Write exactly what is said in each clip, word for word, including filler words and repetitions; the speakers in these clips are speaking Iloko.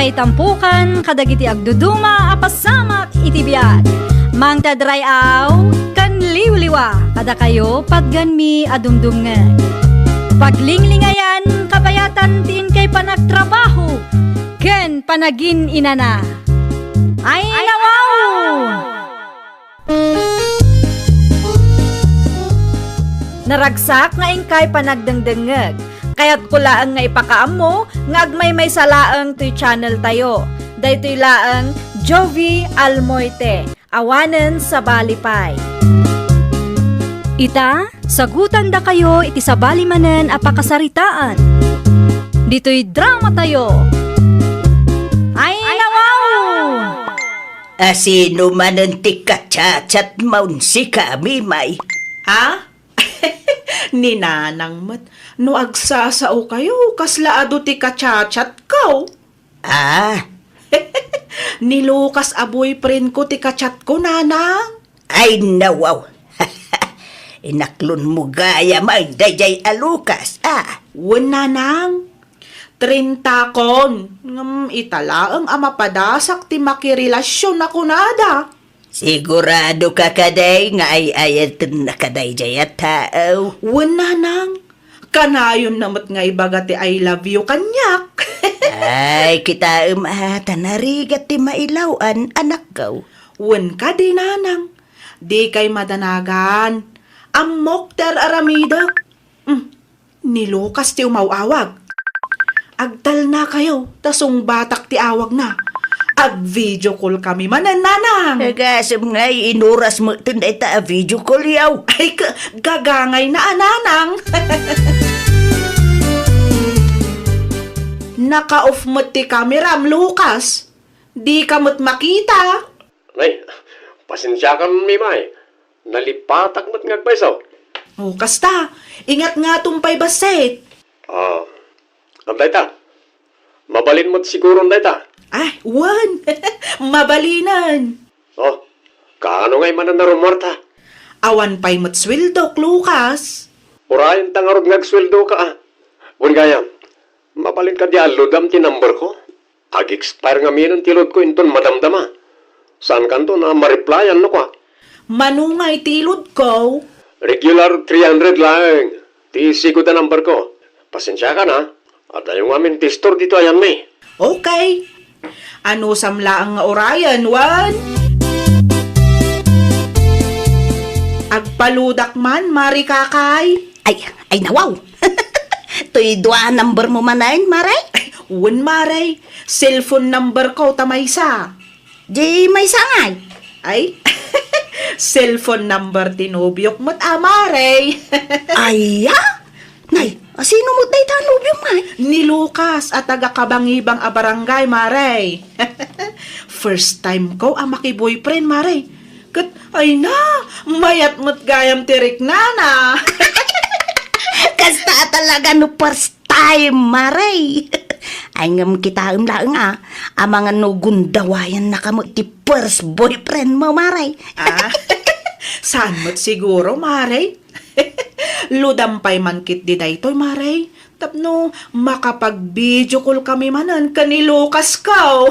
Itampukan kadagiti agduduma a pasamak iti biag. Mangted ray-aw ken liwliwa kadakayo patganmi a dumdumngeg. Paglinglingayan kabayatan ti inkay panagtrabaho ken panagin-inana. Ay, nawaw! Naragsak nga inkay panagdengdengngeg. Kayatko laeng nga ipakaammo nga agmaymaysa laeng toy channel tayo. Daytoy laeng Jovi Almoite, awanen sabali pay. Ita, sagutandakayo iti sabali manen a pakasaritaan. Ditoy drama tayo. Ay, nawaw! Asino manen ti kachatchatmon, sika, Mimay? Ha? Ni Nanang met. No agsasaokayo, kasla adu ti kachatchatko. Ah? Ni Lucas a boyfriendko ti kachatko, Nanang. Ay, nawaw. Inaklonmo gayam daydiay a Lucas, a? Wen, Nanang. Trintakon. Ngem ita laeng a mapadasak ti makirelasyon a kunada. Sigurado ka kadi nga ay-ayatenna kadaydiay a tao? Wen, Nanang. Kanayonna met nga ibaga ti "I love you" kaniak. Ay, kitaem a, ta narigat ti mailaw-an, anakko. Wen kadi, Nanang. Dikay madanagan. Ammok ti ar-aramidek. Hmm. Ni Lucas ti umaw-awag. Agtalnakayo, ta sungbatak ti awagna. Ag-video call kami manen, Nanang. Agasem nga inuras metten dayta a video call, yaw. Ay, ka-, gagangayna a, Nanang. Naka-off met ti kameram, Lucas. Dika met makita. Nay, pasensiakan, Mimay. Nalipatak met nga agpayso. O, kasta. Ingatngatom pay bassit. Ah, ket dayta? Mabalin met siguron dayta? Ah, wen. Mabalinen. O, kaano ngay manen a rummuarta? Awan pay met sueldok, Lucas. Urayenta ngarud nga agsueldoka, a. Wen gayam, mabalin kadi a ludam ti number ko? Ag-expire ngamin ti load ko inton madamdama. Saankanto a ma-replyan no kua. Mano ngay ti load ko? Regular three hundred laeng ti sigud a number ko. Pasensiakan, a. Adayo ngamin ti store ditoy ayanmi. Okay. Anusam laeng nga urayen, wen? Agpaludak man, Mari Kakay. Ay, ay, nawaw. Toy dua a number mo manen, Mare? Wen, Mare. Cellphone number ko ta maysa. Di maysa ngay? Ay, cellphone number ti nobiok met a, Mare. Ay, a? Nay, asino met dayta a nobiom, Mare? Ni Lucas a taga Kabangibang a barangay, Mare. First time ko a maki-boyfriend, Mare. Ket, ay na, mayat met gayam ti riknana. Kasta talaga no first time, Mare. Ay, ngem kitaem laeng a, amangan no gundawayannaka met ti first boyfriend mo, Mare. Ah, saan met siguro, Mare? Ludam pay man ketdi daytoy, Mare. Tapno makapag-video call kami manen ken ni Lucas ko.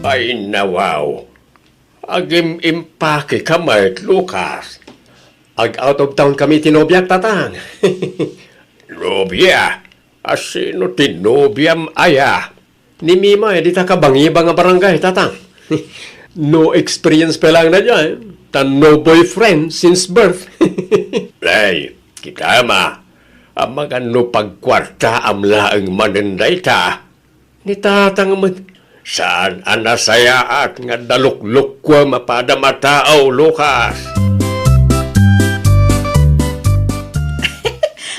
Ay, nawaw. Agim-impake ka met, Lucas. Ag-out of town kami ti nobiak, Tatang. Nobia? Asino ti nobiam aya? Ni Mima, eh, dita Kabangibang a barangay, Tatang. No experience pa lang na dyan. Ta no boyfriend since birth. Ay, kita ma. Amangan no pagkuartaam laeng manen dayta. Ni Tatang met, saan a nasayaat nga daluklokuam a padam a tao, Lucas.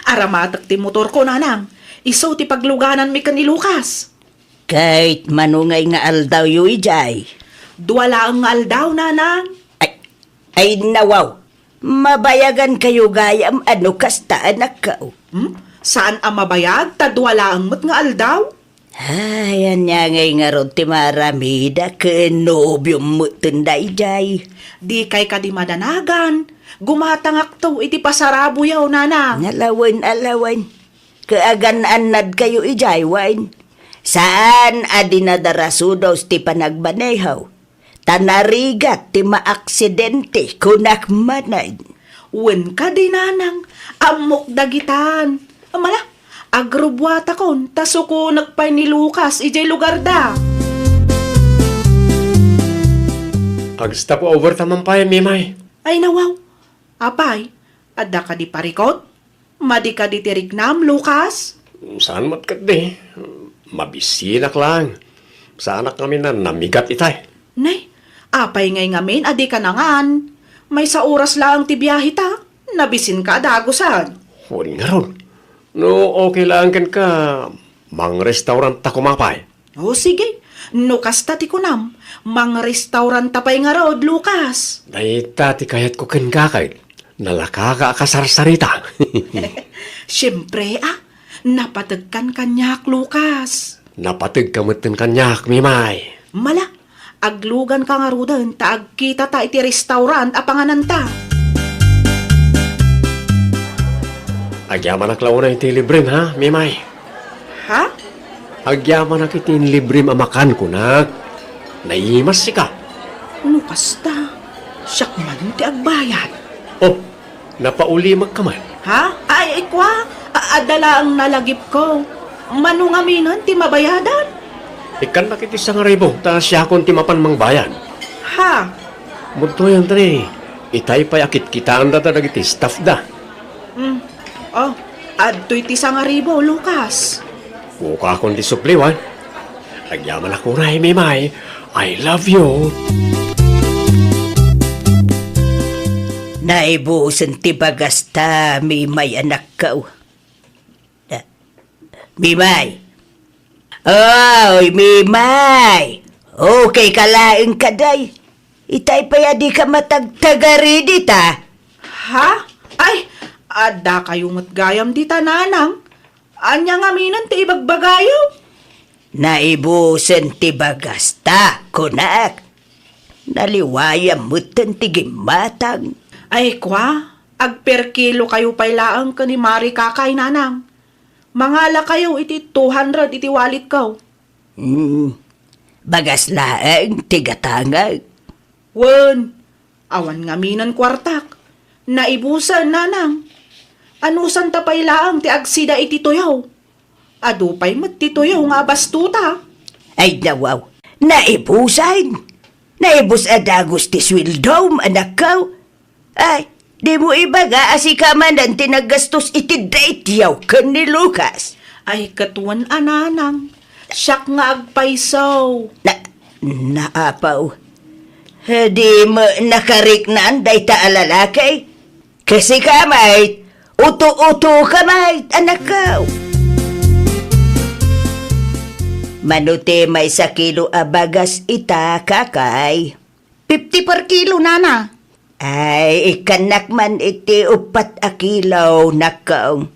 Aramatek ti motor ko, Nanang. Isu ti paglugananmi ken ni Lucas. Ket mano ngay nga aldawyo idiay? Dua laeng nga aldaw, Nanang. Ay, ay, nawaw. Mabayagankayo gayam a no kasta, anakko. Hmm? Saan a mabayag ta dua laeng met nga aldaw? Ay, ania ngay ngarud ti maaramidak ken nobiom metten daydiay? Dikay kadi madanagan. Gumatangakto iti pasaraboyo, Nanang. Alawen, alawen. Kaagan-annadkayo idiay wen? Saan a dinadarasodos ti panagmaneho, ta narigat ti maaksidente, kunak manen. Wen kadi, nanang, ammok dagitan. Mala, agrubbuatakon, ta sukonek pay ni Lucas idiay lugarda. Ag-stop over ta man pay, Mimay. Ay, nawaw. Apay, adda kadi parikut? Madi kadi ti riknam, Lucas? Saan met ketdi. Mabisinak laeng. Saanak ngamin a namigat itay. Nay, apay ngay ngamin a dika nangan? Maysa oras laeng ti biaheta. Nabisinka a dagusen. Wen ngarud. No okay laeng kenka, mangrestaurantta koma pay. O, sige. No kasta ti kunam, mangrestauranta pay ngarud, Lucas. Dayta ti kayatko kenka, ket nalakaka a kasarsarita. Siempre, a. Napategkan kaniak, Lucas. Napategka metten kaniak, Mimay. Mala, agluganka ngaruden ta agkitata iti restaurant a pangananta. Agyamanak la unay iti librem, ha, Mimay? Ha? Agyamanak iti inlibrem a makan, kunak. Naimas sika. No kasta, siak man ti agbayad. Oh, napaulimekka man. Ha? Ay, ay, kua, a-, adda laeng nalagipko. Mano ngaminen ti mabayadan? Ikkannak iti sangaribu, ta siakon ti mapan mangbayad. Ha? Mudtoyan, Tre. Itay pay a kitkitaendata dagiti staff da. Mm. Oh, adtoy ti sangaribu, Lucas. Bukakon ti supliwan. Agyamanak unay, Mimay. I love you. Naibusen ti bagasta, Mimay, anakko. Na-, Mimay. Oy, Mimay! Okay ka laeng kadi? Itay pay a dika matagtagari dita. Ha? Ay, adda kayo met gayam dita, nanang. Ania ngaminen ti ibagbagayo? Naibusen ti bagasta, kunak. Naliwayam metten ti gimmatang. Ay, kua, agperkilo kayo pay laeng ken ni Mari Kakay, nanang. Mangala kayo iti two hundred iti walletko. Hmm, bagas laeng ti gatangek. Wen, awan ngaminen kuartak. Naibusen, nanang. Anusanta pay laeng ti agsida iti tuyo? Adu pay met ti tuyo nga abastuta. Ay, nawaw. Naibusen. Naibus a dagus ti sueldom, anakko. Ay, dimo ibaga a sika manen ti naggastos iti daytoy ken ni Lucas. Ay, ket wen a, nanang, siak nga agpayso. Na, naapaw. Dimo nakariknaan dayta a lalaki? Ket sika met, uto-uto ka met, anakko. Mano ti maysa kilo a bagas ita, Kakay? Fifty per kilo, nana. Ay, ikkannak man iti uppat a kilo, nakko.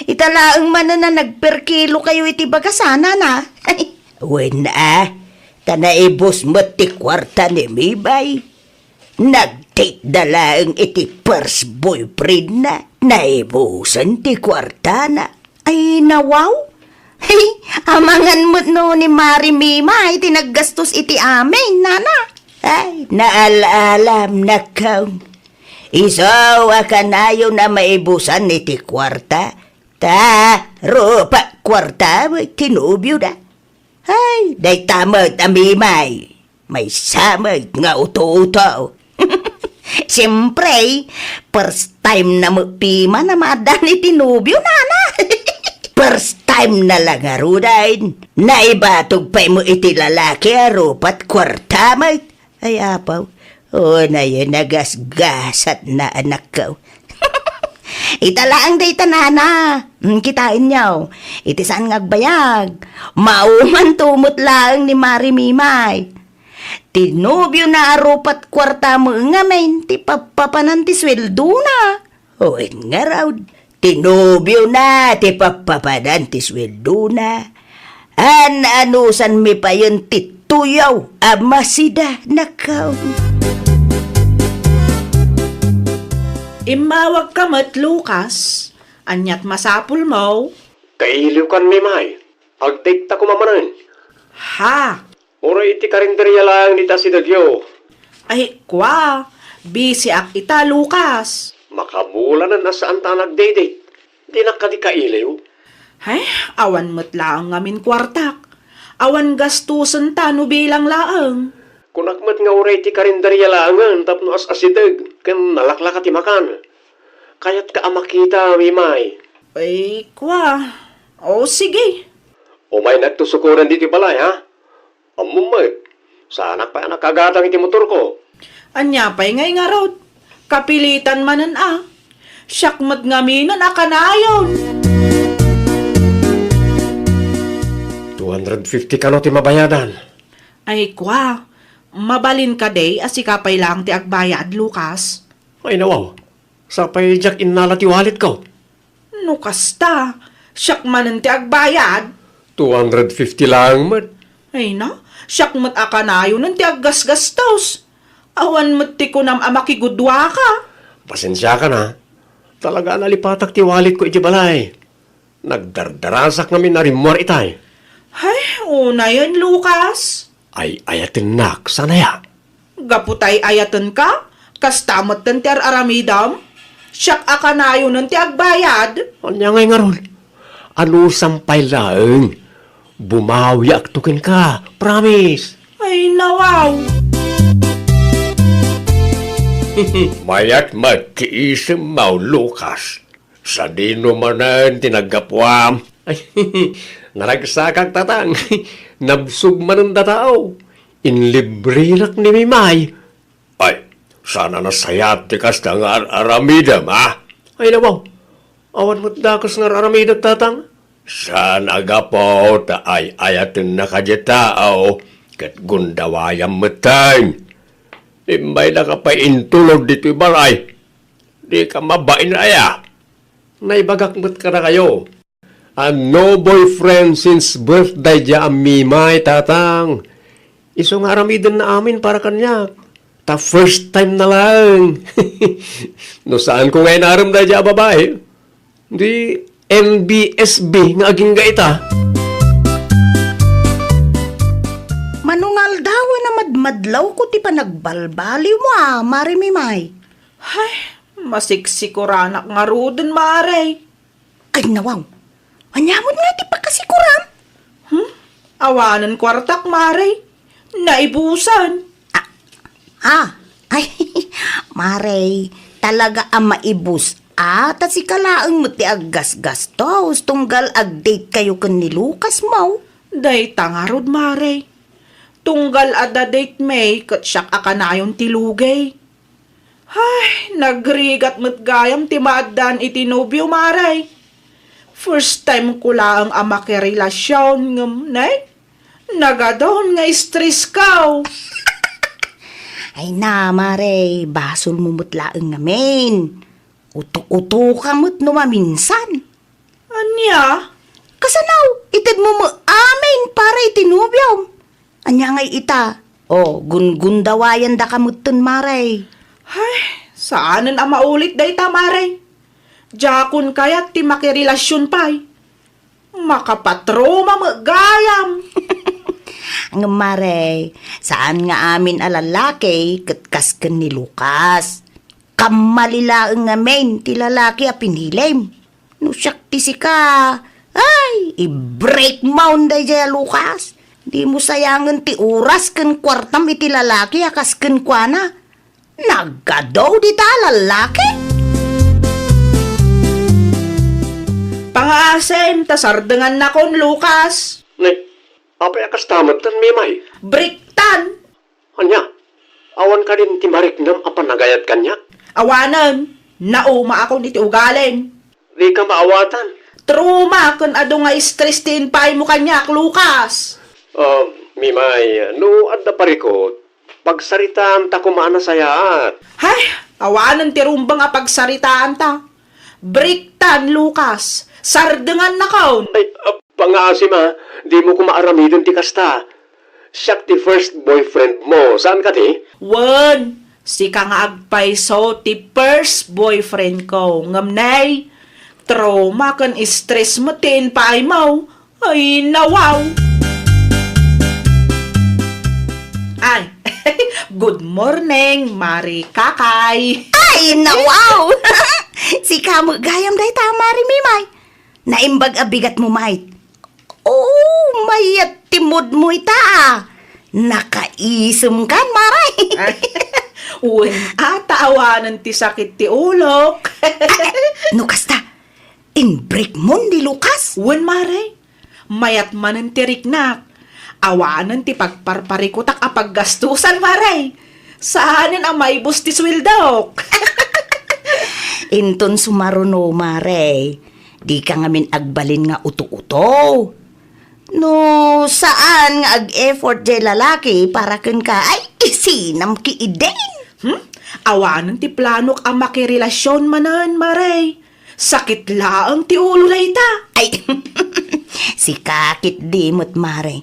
Ita laeng manen a nagper kilo kayo iti bagas, a, nana. Wen, a, ta naibus met ti kuarta ni Mimay. Nagdate-da laeng iti first boyfriend-na. Naibusen ti kuartana. Ay, nawaw? Hey, amangan met no ni Mari Mimay ti naggastos iti amin, nana. Ay, naal-alam, nakko. Isu a kanayon a maibusan iti kuarta. Ta, rupa kuarta ti nobio da. Ay, dayta met a Mimay. Maysa met nga uto-uto. Siempre, first time na met piman a maaddaan iti nobio, nana. First time na la ngaruden. Naibatog pay met iti lalaki a rupat kuarta met. Ay, apaw. O, nayen a gasgasat na, anakko. Ita laeng dayta, nana. Mm, kitaenyo. Iti saan nga agbayag. Maumanto met laeng ni Mari Mimay. Ti nobiona a rupat kuarta met ngamin ti pappapanan ti sueldona. Wen ngarud, ti nobiona ti pappapanan ti sueldona. An-anusanmi payen ti tuyaw a masida, nakko. Immawagka met, Lucas. Aniat masapulmo? Kailiwkan, Mimay. Agdate ta koma manen. Ha? Uray iti karinderia laeng dita asidegyo. Ay, kua, bisiak ita, Lucas. Makabulanen a saanta a nagdate. Dinak kadi kailiw? Hay, awan met laeng ngamin kuartak. Awan gastusen ta no bilang laeng. Kunak met nga uray ti karinderia laengen tapno as-asideg ken nalaklaka ti makan. Kayatka a makita, Mimay. Ay, kua. O, sige. Umaynak to sukoren ditoy balay, ha? Ammom met, saanak pay a nakagatang iti motorko. Ania pay ngay ngarud? Kapilitan manen a. Siak met ngaminen a kanayon. Two hundred fifty kano ti mabayadan. Ay, kua, mabalin kadi a sika pay laeng ti agbayad, Lucas? Ay, nawaw. Sapay diak innala ti walletko. No kasta, siak manen ti agbayad. Two hundred fifty laeng met. Ay na, siak met a kanayonen ti aggasgastos. Awan met ti kunam a makigudua ka. Pasensiakan, ha. Talaga a nalipatak ti walletko iti balay. Nagdardarasak ngamin a rimmuar itay. Hay, unayen, Lucas. Ay-ayatennak, saan aya? Gapu ta ay-ayatenka, kasta metten ti ar-aramidem. Siak a kanayonen ti agbayad. Ania ngay ngarud? Anusam pay laeng. Bumawiakto kenka, promise. Ay, nawaw. Mayat met ti isemmo, Lucas. Sadino manen ti naggapuam? Ay, naragsakak, tatang. Nabsog manen dataw. Inlibrerak ni Mimay. Ay, saan a nasayaat ti kasta nga ar-aramidem, a? Ay, nawaw. Awan met dakes nga ar-aramidek, tatang. Saan a gapu ta ay-ayatennak a diay tao ket gundawayam metten. Immaydaka pay intulod ditoy balay. Dika mabain aya? Naibagak met kadakayo a no boyfriend since birth daydiay a Mimay, tatang. Isu nga aramidenna amin para kaniak. Ta first time na laeng. No saanko nga inarem daydiay a babai, di N B S B nga agingga ita. Mano nga aldawen a madmadlawko ti panagbalbaliwmo a, Mare Mimay. Hay, masiksikoranak ngaruden, Mare. Ay, nawaw. Ania met nga ti pakasikoram? Hmm? Awanen kuartak, Mare. Naibusan. Ah, ah. Ay, Mare, talaga a maibus a, ta sika laeng met ti aggasgastos tunggal agdate kayo ken ni Lucas mo. Dayta ngarud, Mare. Tunggal adda date mi ket siak a kanayon ti lugay. Ay, nagrigat met gayam ti maaddaan iti nobio, Mare. First time ko laeng a makirelasion ngem, nay, nagadon nga stress ko. Ay na, Mare, basolmo met laeng ngamin. Uto-uto ka met no maminsan. Ania? Kasano? Itedmo met amin para iti nobiom. Ania ngay ita? O, gunggundawayan daka metten, Mare. Ay, saanen a maulit dayta, Mare. Diakon kayat ti makirelasion pay. Makapatroma met gayam. Ngem, Mare, saan nga amin a lalaki ket kas ken ni Lucas. Kammali laeng ngamin ti lalaki a pinilim. No siak ti sika, ay, i-break mo daydiay a Lucas. Dimo sayangen ti oras ken kuartam iti lalaki a kas kenkuana. Nagadu dita a lalaki. Pangaasim ta sardengannakon, Lucas. Ne, apay a kasta metten, Mimay? Breaktan. Ania? Awan kadin ti mariknam a panagayat kaniak? Awanen, naumaakon iti ugalim. Dika maawatan. Trauma ken adu nga stress ti impaymo kaniak, Lucas. Ah, Mimay, no adda parikut, pagsaritaanta koma a nasayaat. Hay, awanen ti rumbeng a pagsaritaanta. Breaktan, Lucas. Sardengannakon. Ay, ah, pangaasim a, dimo koma aramiden ti kasta. Siak ti first boyfriend mo, saan kadi? Wen, sika nga agpayso ti first boyfriend ko. Ngem nay, Trauma ken stress met ti impaaymo. Ay, nawaw! Ay, good morning, Mari Kakay! Ay, nawaw! Sika met gayam dayta, Mari Mimay. Naimbag a bigatmo, Mari. Oh, mayat ti moodmo ita, ah. Nakaisemkan, Mari. Wen, ata awanen ti sakit ti ulok. Ah, eh, no kasta, inbreakmon ni Lucas? Wen, Mari. Mayat manen ti riknak. Awanen ti pagparparikutak a paggastusan, Mari. Saanen a maibus ti sueldok. Inton sumaruno, Mari. Dika ngamin agbalin nga uto-uto. No saan nga ag-effort jay lalaki para kenka, ay, isinam ki idin. Hmm? Awanen ti planok a makirelasion manen, Mari. Sakit laeng ti ulo dayta. Ay, sika ketdi met, Mari.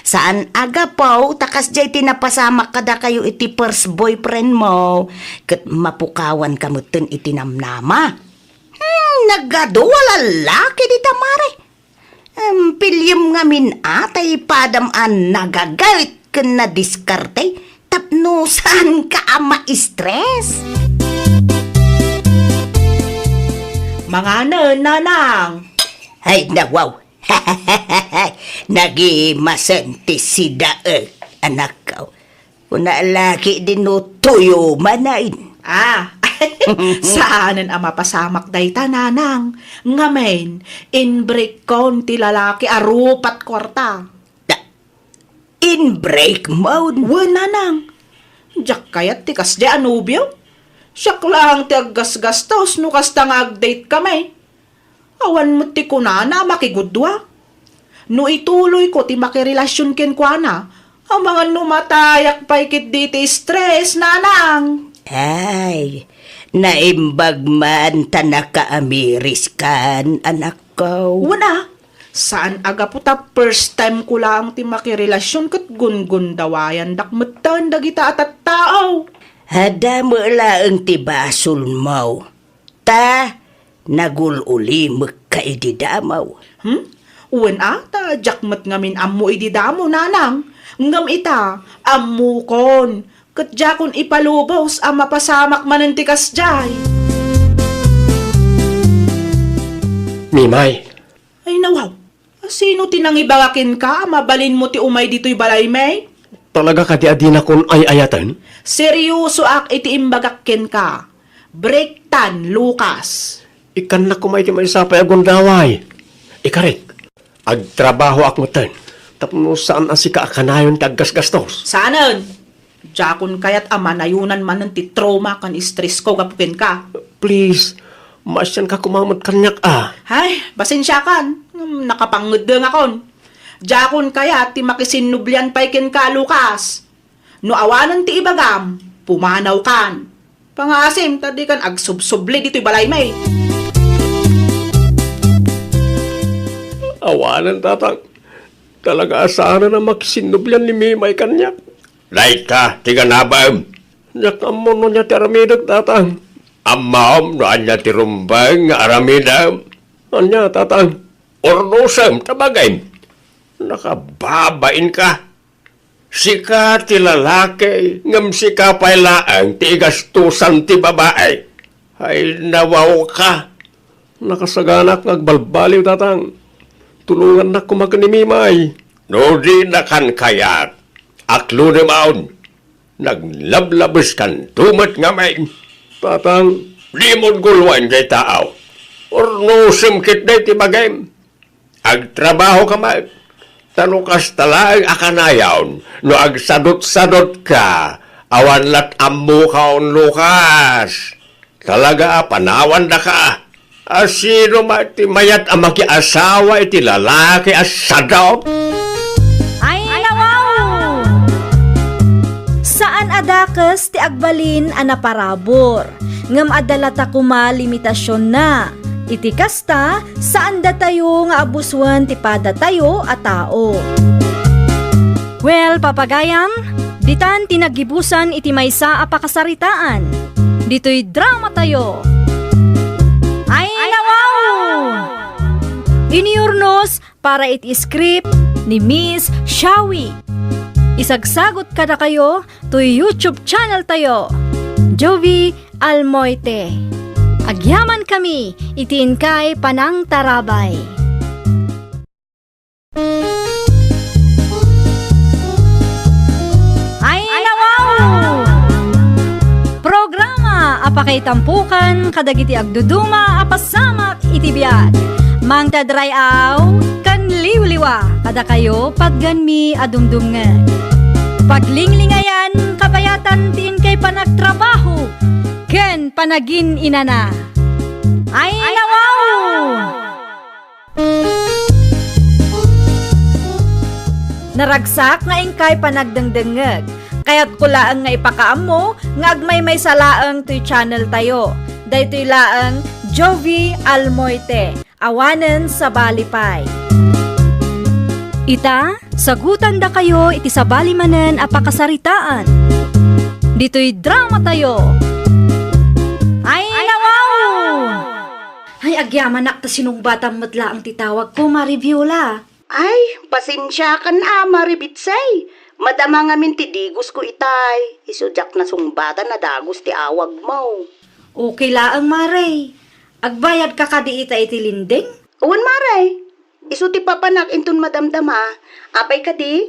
Saan a gapu ta kasjay ti napasamak kadakayo iti first boyfriendmo, ket mapukawanka metten iti namnama. Hmm, nagadu a lalaki dita, Mari. Em, piliem ngamin a tay padam a nagagayt ken nadiskarte tapno saanka a ma-stress. Manganen, Nanang. Ay, nawaw. Nagimasen ti sidaek, anakko. Kuna laki din no tuyo manen. Ah, saanen a mapasamak dayta, Nanang. Ngamin, inbreakkon ti lalaki a rupat kuarta. Da, inbreakmon? Wen, Nanang. Diak kayat ti kasdi a nobio. Siak laeng ti aggasgastos no kasta nga agdate kami. Awan met ti kunana a makigudua. No ituloyko ti makirelasion kenkuana, amangan no matayak pay ketdi ti stress, Nanang. Ay, naimbag man ta nakaamiriskan, anakko. Wen a, saan a gapu ta first time ko laeng ti makirelasion ket gungundawayandak metten dagita a tattao. Adda met laeng ti basolmo. Ta, nagul-ulimekka idi damo. Hmm? Wen a, ta diak met ngamin ammo idi damo, Nanang. Ngem ita, ammokon. Ket diakon ipalubos a mapasamak manen ti kasdiay. Mimay. Ay, nawaw. Sino ti nangibaga kenka a mabalinmo ti umay ditoy balaymi? Talaga kadi a dinakon ay-ayaten? Seriosoak iti imbagak kenka. Breaktan, Lucas. Ikkannak koma iti maysa pay a gundaway. Ikarik, agtrabahoak metten tapno saan a sika a kanayon ti aggasgastos. Saanen? Diakon kayat a manayonan manen ti trauma ken stressko gapu kenka. Please, maasianka koma met kaniak a. Ay, pasensiakan. Hmm, nakapangeddengakon. Diakon kayat ti makisinnublian pay kenka, Lucas. No awanen ti ibagam, pumanawkan. Pangaasim ta dikan agsubsubli ditoy balaymi. Awanen, tatang. Talaga a saanen a makisinnublian ni Mimay kaniak. Dayta ti ganabem. Diak ammo no ania ti aramidek, tatang. Ammom no ania ti rumbeng nga aramidem? Ania, tatang? Urnosem ta bagim. Nakababainka. Sika ti lalaki, ngem sika pay laeng ti igastosan ti babae. Ay, nawawka. Nakasaganak nga agbalbaliw, tatang. Tulongannak koma ken ni Mimay. No dinakan kayat, aklodem awn. Naglablabeskanto met ngamin. Tatang. Dimon guluan jay taaw. Urnosem ketdi ti bagim. Agtrabahoka met, ta no kasta laeng a kanayon, no agsadutsadutka, awan lat' ammoka, Lucas. Talaga a panawandaka. A sino met ti mayat a makiasawa iti lalaki a sadut? Ay, nawaw! Saan a dakes ti agbalin a naparabur, ngem adda latta koma limitasionna. Iti kasta, saan datayo nga abusoen ti padatayo a tao. Well, papagayam, ditan ti naggibusan iti maysa a pakasaritaan. Ditoy dramatayo. Ay, nawaw! Inurnos para iti script ni Miss Shawi. Isagsagut kadakayo toy YouTube channel tayo, Jovie Almoite. Agyamankami iti inkay panangtarabay. Ay, nawaw! Programa a pakaitampukan kadagiti agduduma a pasamak iti biag. Mangted ray-aw ken liwliwa kadakayo patganmi a dumdumngeg. Paglinglingayan kabayatan ti inkay panagtrabaho ken panagin-inana. Ay, nawaw! Naragsak nga inkay panagdengdengngeg. Kayatko laeng nga ipakaammo nga agmaymaysa laeng toy channel tayo. Daytoy laeng Jovie Almoite, awanen sabali pay. Ita, sagutandakayo iti sabali manen a pakasaritaan. Ditoy drama tayo. Ay, nawaw! Ay, agyamanak ta sinungbatam met laeng ti tawagko, Mari Viola. Ay, pasensiakan a, Mari Bitsay. Madama ngamin ti dagusko itay. Isu diak nasungbatan a dagus ti awagmo. Okay laeng, Mare. Agbayadka kadi ita iti lending? Wen, Mare. Isu ti papanak inton madamdama. Apay kadi?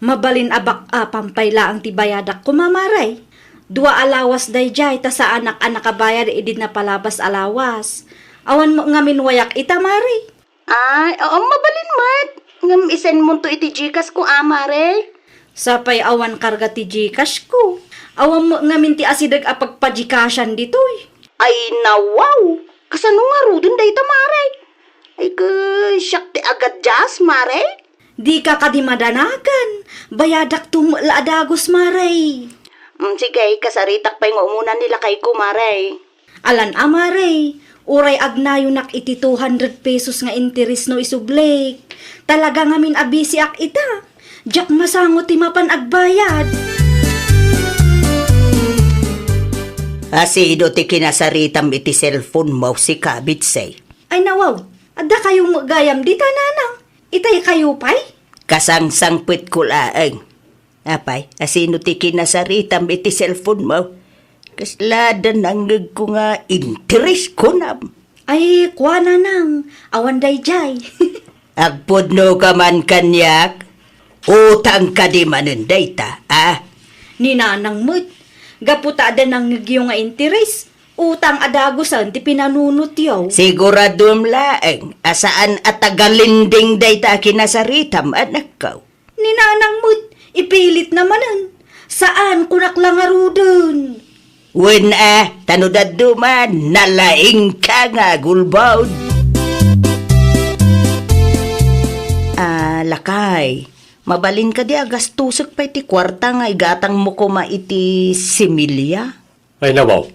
Mabalin a back-upan pay laeng ti bayadak koma, Mare. Dua a lawas daydiay ta saanak a nakabayad idi napalabas a lawas. Awan met ngamin wayak ita, Mare. Ay, oo, mabalin met. Ngem i-send monto iti Gcash ko, a, Mare. Sapay awan karga ti Gcash ko. Awan met ngamin ti asideg a pagpa-Gcashan ditoy. Ay, nawaw! Kasano ngaruden dayta, Mare? Ay, ke, siak ti agaddias, Mare? Dika kadi madanagan. Bayadakto met la a dagus, Mare. Mm, sige, kasaritak pay nga umuna ni lakayko, Mare. Alan a, Mare, uray agnayonak iti two hundred pesos nga interes no isublik. Talaga ngamin a bisiak ita. Diak masango ti mapan agbayad. Asino ti kinasaritam iti cellphone mo, sika, Bitsay? Ay, nawaw, adda kayo met gayam dita, nanang. Itay kayo pay? Kasangsangpetko laeng. Apay, asino ti kinasaritam iti cellphone mo? Kasla danangngegko nga interes kunam. Ay, kua, nanang, awan daydiay. Agpudno ka man kaniak? Utang kadi manen dayta, a? Ni nanang met, gapu ta adda nangngegyo nga interes, utang a dagusen ti pinanunotyo. Siguraduem laeng a saan a taga-lending dayta a kinasaritam, anakko. Ni nanang met, ipilitna manen. Saan, kunak la ngaruden. Wen a, ta no dadduma, nalaingka nga agulbod. A, lakay, mabalin kadi a gastosek pay ti kuarta nga igatangmo koma iti similya? Ay, nawaw.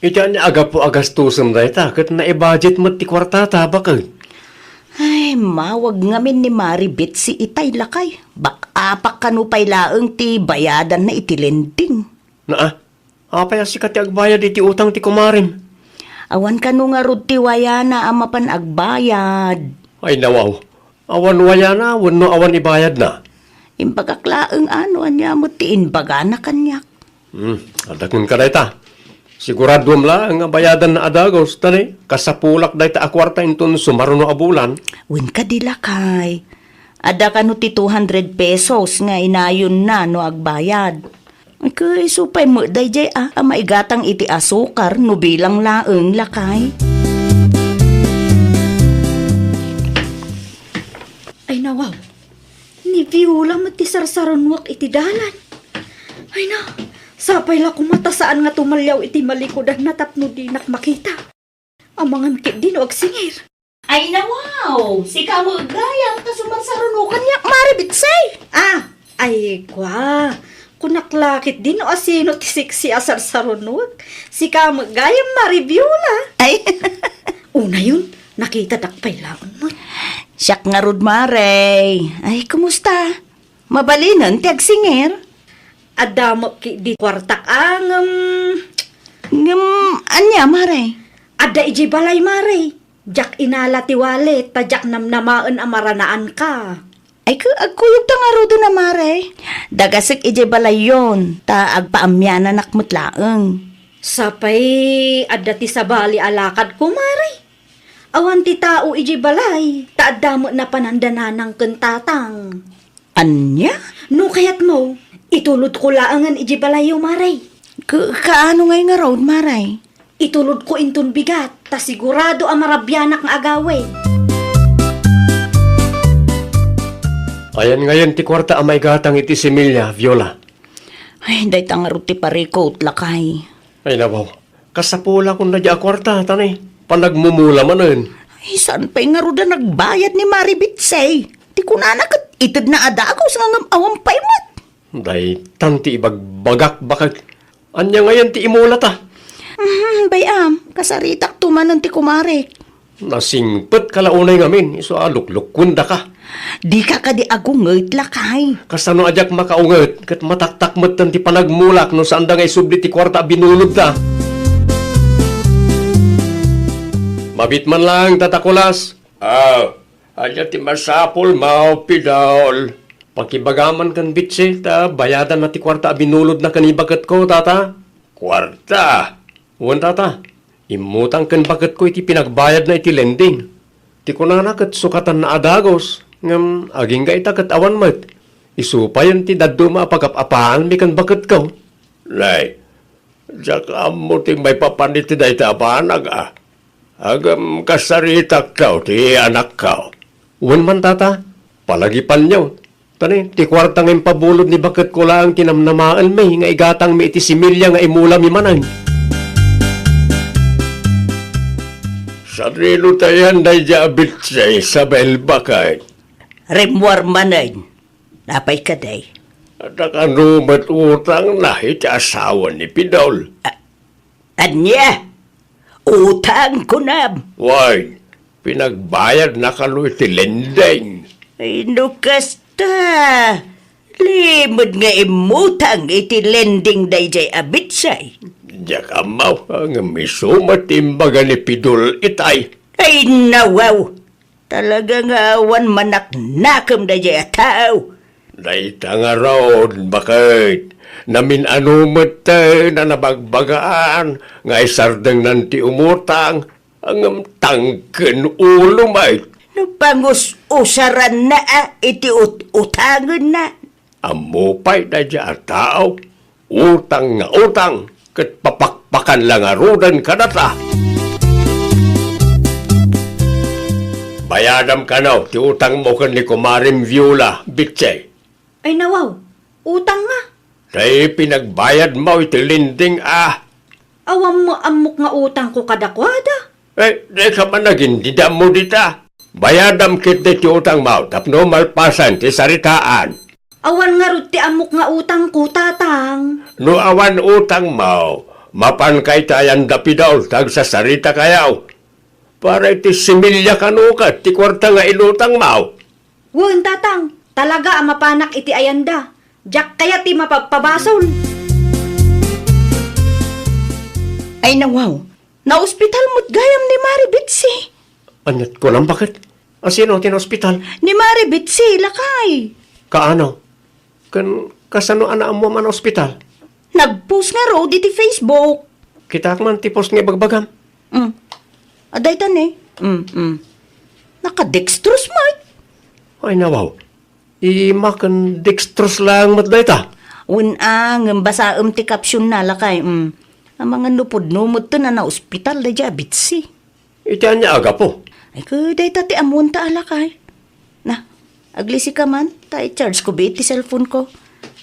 Iti ania a gapu a gastosem dayta, ket naibajet met ti kuartata, baket. Ay, mawag ngamin ni Mari Betsy itay, lakay. Back-upak kano pay laeng ti bayadanna iti lending. Naa, apay a sika ti agbayad iti utang ti kumarem? Awan kano ngarud ti wayana a mapan agbayad. Ay, nawaw. Awan wayana wenno awan ibayadna? Imbagak laeng a no ania met ti imbagana kaniak. Hmm, adda kenka dayta. Siguraduem laeng a bayadanna a dagus, ta ne, kasapulak dayta a kuarta inton sumaruno a bulan. Wen kadi, lakay. Adda kano ti two hundred pesos nga inayonna no agbayad. Ket isu pay met daydiay a, a maigatang iti asukar no bilang laeng, lakay. Ay, nawaw. Ni Viola met ti sarsarunuak iti dalan. Ay, na, sapay la koma ta saan nga tumaliaw iti malikudanna tapno dinak makita. Amangan ketdi no agsingir. Ay, nawaw! Sika met gayam ta sumarsaruno kaniak, Mari Bitsay! Ah, ay, kua. Kunak la ketdi no asino ti sexy a sarsarunok. Sika met gayam, Mari Viola. Ay. Unayon, nakitadak pay laeng met. Siak ngarud, Mare. Ay, kumusta? Mabalinen ti agsingir? Adda met ketdi kuartak a ngem. Ngem ania, Mare? Adda idiay balay, Mare. Diak inala ti wallet, ta diak namnamaen a maranaanka. Ay, ka, agkuyogta ngaruden a, Mare. Dagasek idiay balayyon, ta agpaammiananak met laeng. Sapay, adda ti sabali a lakadko, Mare. Awan ti tao idiay balay, ta adda met napanan da nanang ken tatang. Ania? No kayatmo, itulodko laengen idiay balayyo, Mare. Ka-, kaano ngay ngarud, Mare? Itulodko inton bigat, ta sigurado a marabianak nga agawid. Ayan ngayen ti kuarta a maigatang iti similya, Viola. Ay, dayta ngarud ti parikut, lakay. Ay, nabaw. Kasapulakon daydiay a kuarta, ta ni, panagmumula manen. Ay, saan pay ngarud a nagbayad ni Mari Bitsey? Ti kunana ket itedna a dagos nga ngem awan pay met. Daytan ti ibagbagak, baket. Ania ngayen ti imulata? Mhm, bay-am, kasaritakto manen ti kumarek. Nasingpetka la unay ngamin, isu a luklukkuendaka. Dika kadi agunget, lakay. Kasano a diak makaunget, ket mataktak metten ti panagmulak no saanda nga isubli ti kuarta a binulodta. Mabit man laeng, Tata Kulas. Ah, ania ti masapulmo, Pidol? Pakibagam man ken Bitsi, ta bayadanna ti kuarta a binulodna ken ibaketko, Tata. Kuarta? Wen, Tata. Immutang ken baketko iti pinagbayadna iti lending. Ti kunana ket sukatanna a dagos, ngem agingga ita ket awan met. Isu payen ti dadduma a pagap-apaanmi ken baketko. Nay, diak ammo ti maipapan iti dayta a banag, a. Ngem kasaritakto ti anakko. Wen man, Tata, palagipanyo. Ta ni, ti kuarta nga impabulod ni baketko laeng ti namnamaenmi nga igatangmi iti similya nga imulami manen. Sadino tayan daydiay a Bitsi, Isabel, baket? Rimmuar manen. Apay kadi? Adda kano met utangna iti asawa ni Pidol? A-, ania? Utang, kunam? Wen, pinagbayadna kano iti lending. Ay, no kasta, limed nga immutang iti lending daydiay a Bitsi. Diak ammo, ngem isu met ti imbaga ni Pidol itay. Ay, nawaw! Talaga nga awan manaknakem daydiay a tao. Dayta ngarud, baket, namin-ano metten a nabagbagaan nga isardengnan ti umutang, ngem tangken ulo met. No pangus-usaranna a iti ut-utangenna. Ammo pay daydiay a tao, utang nga utang, ket papakpakan la ngaruden kadata. Bayadam kano ti utangmo ken ni Kumarem Viola, Bitsi. Ay, nawaw, utang nga. Tay pinagbayadmo iti lending a. Awan met ammok nga utangko kadakuada. Eh, dika man agindidammo dita. Bayadam ketdi ti utangmo tapno malpasen ti saritaan. Awan ngarud ti ammok nga utangko, Tatang. No awan utangmo, mapanka iti ayanda, Pidol, ta agsasaritakayo. Para iti similya kano ket ti kuarta nga inutangmo. Wen, Tatang, talaga a mapanak iti ayanda. Diak kayat ti mapagpabasol. Ay, nawaw. Naospital met gayam ni Mari Bitsi. Ania't kunam, baket? A, sino ti naospital? Ni Mari Bitsi, lakay. Kaano? Ken kasano a naammuam a naospital? Nag-post ngarud iti Facebook. Kitaak man ti post nga ibagbagam. Mm. Adda ita ni. Mm, mm. Naka-dextrose met. Ay, nawaw. Ima ken dextrose laeng met dayta. Wen a, ngem basaem ti caption na, lakay. Mm. Amangan no pudno metten a naospital daydiay a Bitsi. Iti ania a gapu? Ay, ket dayta ti ammoanta a, lakay. Na, aglisika man, ta i-charge ko bi iti cellphone ko.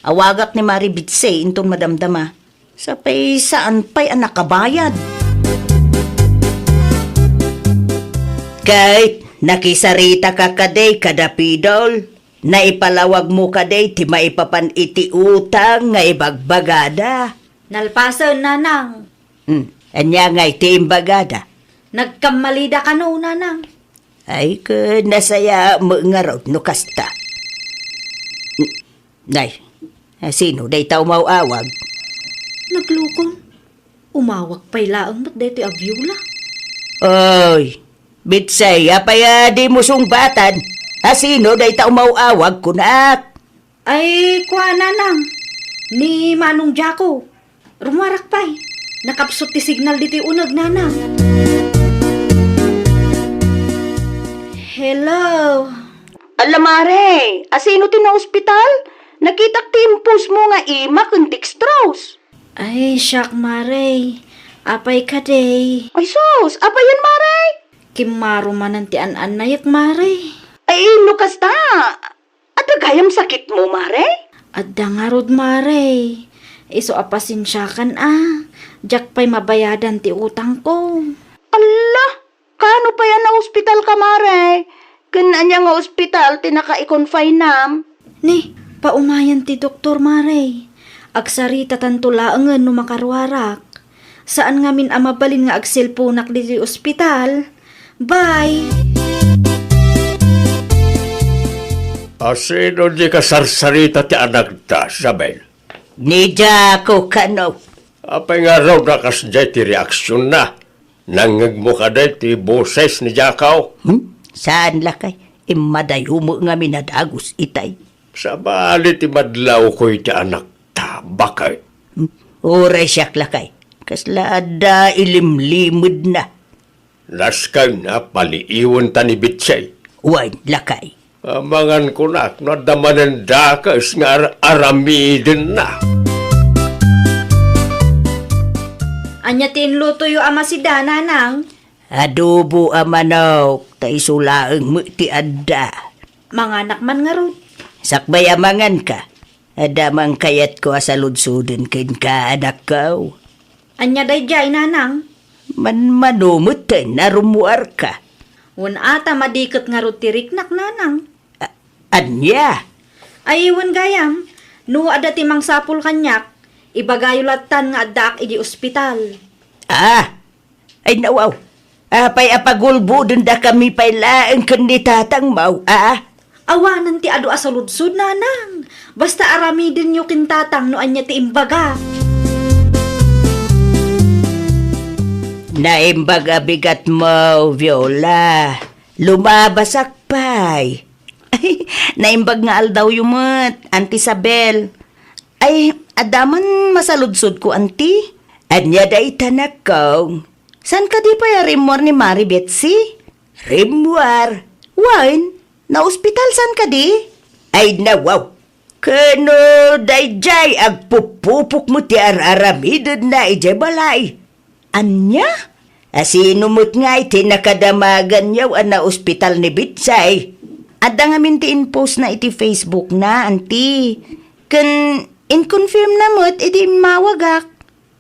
Awagak ni Mari Bitsi inton madamdama. Sapay saan pay a nakabayad. Ket nakisaritaka kadi kada Pidol? Naipalawagmo kadi ti maipapan iti utang nga ibagbagada? Nalpasen, Nanang. Hmm, ania ngay ti imbagada? Nagkammalida kano, Nanang. Ay, ket nasayaat met ngarud no kasta. N-, nay, sino dayta umaw-awag? Naglukon. Umawag pay laeng met daytoy a Viola. Oy, Bitsay, apay a dimo sungbatan? A sino dayta umaw-awag kunak? Ay, kua, Nanang. Ni Manong Jaco. Rummuarak pay. Nakapsut ti signal ditoy uneg, Nanang. Hello? Ala, Mare, a sino ti naospital? Nakitak ti impostmo nga Ima ken dextrose. Ay, siak, Mare. Apay kadi? Ay, sus, apay yan, Mare? Kimmaro manen ti an-annayek, Mare. Ay, no kasta, adda gayam sakitmo, Mare? Adda ngarud, Mare. Isu a pasensiakan a, diak pay mabayadan ti utangko. Alla, kano pay a naospitalka, Mare? Ken ania nga ospital ti naka-i-confinam? Ni, paumayan ti doktor, Mare. Agsaritatanto laengen no makaruarak. Saan ngamin a mabalin nga agselponak ditoy ospital. Bye! A sino di kasarsarita ti anakda, Isabel? Ni Jaco kano. Apay ngarud a kasdiay ti reaksionna? Nangngegmo kadi ti boses ni Jaco? Hmm? Saan, lakay? Immadayo met ngamin a dagus itay. Sabali ti madlawko iti anakta, baket. Hmm? Uray siak, lakay. Kasla adda ilimlimedna. Nasken a paliiwenta ni Bitsay. Wen, lakay. Amangan kunak no adda manen dakes nga ar-, aramidenna. Ania ti inlutoyo a masida, Nanang? Adobo a manok, ta isu laeng met ti adda. Manganak man ngarud. Sakbay a manganka. Adda man kayatko a saludsoden kenka, anakko. Ania daydiay, Nanang? Manmano metten a rummuarka. Wen a ta madi ket ngarud ti riknak, Nanang. A-, ania? Ay, wen gayam, no adda ti mangsapul kaniak, ibagayo lattan nga addaak idi ospital. Ah, Ay, nawaw. Apay a pagulbodendakami pay laeng ken ni tatangmo, a? Awanen ti adu a saludsod, Nanang. Basta aramidenyo ken tatang no ania ti imbaga. Naimbag a bigatmo, Viola. Lumabasak pay. Ay, naimbag nga aldawyo met, Auntie Isabel. Ay, adda man masaludsodko, Auntie? Ania dayta, nakko? Saan kadi pay a rimmuar ni Mari Betsy? Rimmuar? Wen, naospital saan kadi? Ay, nawaw. Kano daydiay agpupupok met ti ar-aramidenna idiay balay. Ania? A sino met ngay ti nakadamaganyo a naospital ni Bitsay? Adda ngamin ti in-postna iti Facebookna, Auntie. Ken in-confirmna met idi immawagak.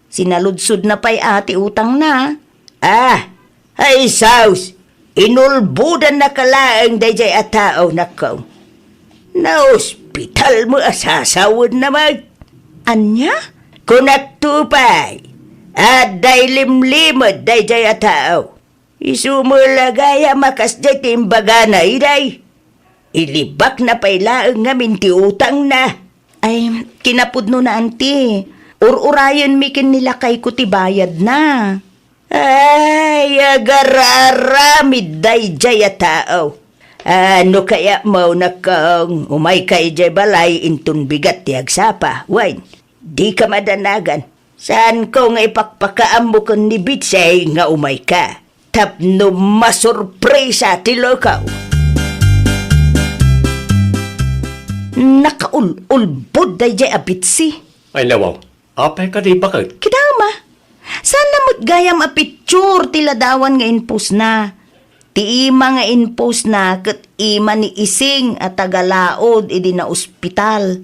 Sinaludsodna pay a ti utangna. Ah, ay sus! Inulbodannaka laeng daydiay a tao, nakko. Naospital met a sasawenna met. Ania? Kunakto pay, adda ilimlimed daydiay a tao. Isu met la gayam a kasdiay ti imbagana idiay. Ilibakna pay laeng ngamin ti utangna. Ay, kinapudnona, Auntie. Ur-urayenmi ken ni lakayko ti bayadna. Ay, agar-aramid daydiay a tao. A, no kayatmo, nakko, umayka idiay balay inton bigat ti agsapa. Wen, dika madanagan. Saanko nga ipakpakaammo ken ni Bitsay nga umayka tapno masurpresa ti lokaw. Nakaul-ulbod daydiay a Bitsy. Ay, nawaw. Apay kadi, baket? Kitama. Saanna met gayam a picture ti ladawan nga in-postna. Ti ima nga in-postna ket ima ni Ising a taga-Laod idi naospital.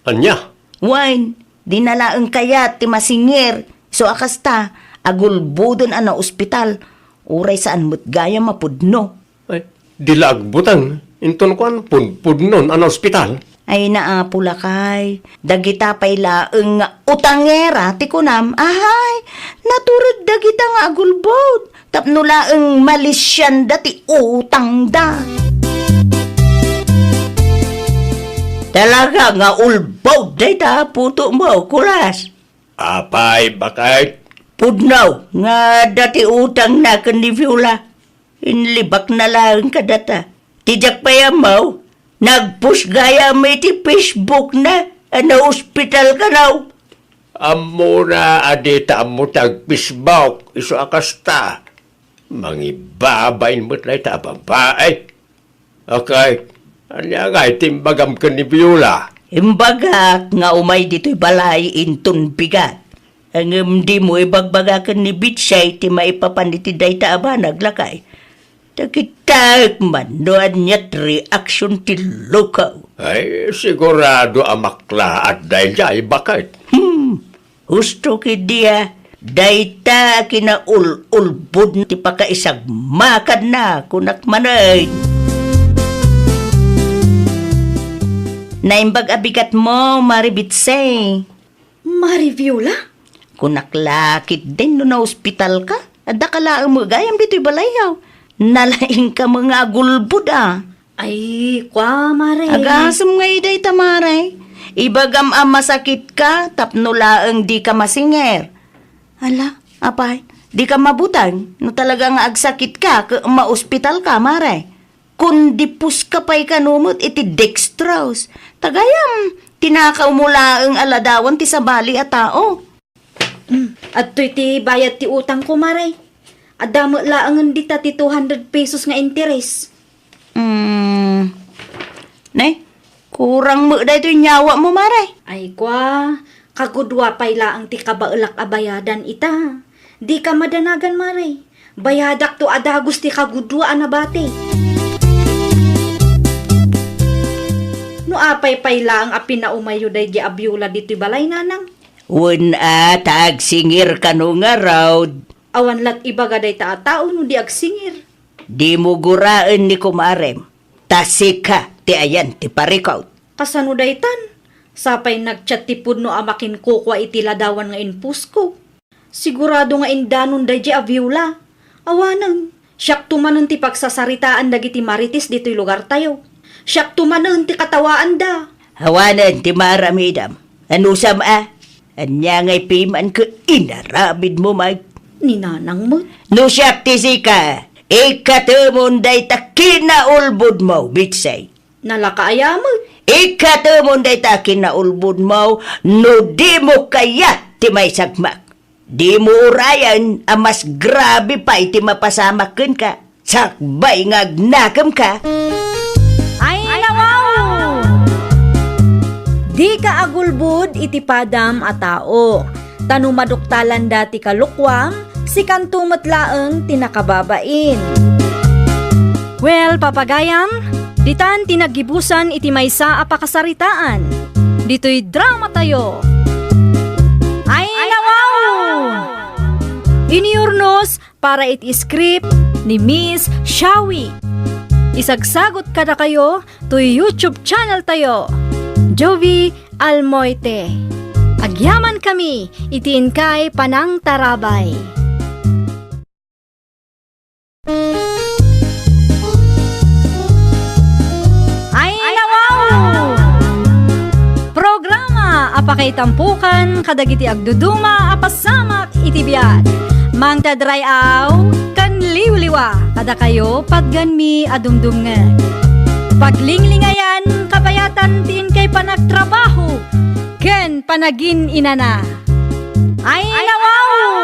Ania? Wen, dina laeng kayat ti masingir, isu a kasta, agulboden a naospital, uray saan met gayam a pudno. Ay, di la agbuteng, inton kuan, pud-, pudnon a naospital? Ay, naapo lakay, dagita pay laeng nga utangera ti kunam, ahay, natured dagita nga agulbod, tapno laeng malisianda ti utangda. Talaga nga ulbod dayta a putomo, Kulas. Apay, baket? Pudno nga adda ti utangna ken ni Viola. Inlibakna laeng kadata. Ti diak pay ammo, nagpost gayam iti Facebookna a naospital kano. Ammona a dita ammo ti ag-Facebook, isu a kasta. Mangibabain met dayta a babai. Okay, ania ngay ti imbagam ken ni Viola? Imbagak nga umay ditoy balay inton bigat. Ngem dimo ibagbaga ken ni Bitsay ti maipapan iti dayta a banag, lakay. Ta kitaek man no ania ti reaksyon ti lukaw. Ay, sigurado a maklaat daydiay, baket. Hmm, husto ketdi a, dayta a kinaul-ulbod ti pakaisagmakanna, kunak manen. Naimbag a bigatmo, Mari Bitsay. Mari Viola? Kunak la ketdin no naospitalka. Addaka laeng met gayam ditoy balayyo. Nalaingka met nga agulbod a. Ay, kua, Mare. Agasem ngay dayta, Mare. Ibagam a masakitka tapno laeng dika masinger. Ala, apay, dika mabuteng no talaga nga agsakitka ket maospitalka, Mare. Kundi puska pay kano met iti dextrose. Ta gayam, tinakawmo laeng a ladawan ti sabali a tao. Hmm, adtoy ti bayad ti utangko, Mare. Adda met laengen dita ti two hundred pesos nga interes. Hmm. Ne? Kurang met daytoy nyawatmo, Mare. Ay, kua, kagudua pay laeng ti kabaelak a bayadan ita. Dika madanagan, Mare. Bayadakto a dagus ti kagudua a nabati. No apay pay laeng a pinaumayyo daydi a Viola ditoy balay, nanang? Wen a, ta agsingir kano ngarud. Awan lat ibaga dayta a tao no di agsingir. Dimo guraen ni kumarem, ta sika ti ayan ti parikut. Kasano daytan? Sapay nagchat ti pudno a makinkukua iti ladawan nga inpusko. Sigurado nga indanon daydi a Viola. Awanen, siakto manen ti pagsasaritaan dagiti marites ditoy lugartayo. Siakto manen ti katawaanda. Awanen ti maaramidam. Anusam a? Ania ngay piman ket inaramidmo, Mike? Ni nanang met. No siak ti sika, ikatemon dayta kinaulbodmo, Bitsay. Nalaka aya met. Ikatemon dayta kinaulbodmo no dimo kayat ti maisagmak. Dimo urayen a mas grabe pay ti mapasamak kenka sakbay nga agnakemka. Ay, nawaw! Dika agulbod iti padam a tao. Ta no maduktalanda ti kalukuam, sikanto met laeng ti nakababain. Well, papagayam, ditan ti naggibusan iti maysa a pakasaritaan. Ditoy dramatayo. Ay, nawaw! Iniurnos para iti script ni Miss Shawi. Isagsagot kadakayo toy YouTube channel tayo, Jovi Almoite. Agyaman kami iti inkay panangtarabay. Ay, nawaw! Programa a pakaitampukan kadagiti agduduma a pasamak iti biag. Mangtadray-aw ken liwliwa kadakayo patganmi a dumdumngeg. Paglinglingayan, kabayatan ti inkay panagtrabaho ken panagin-inana. Ay, nawaw!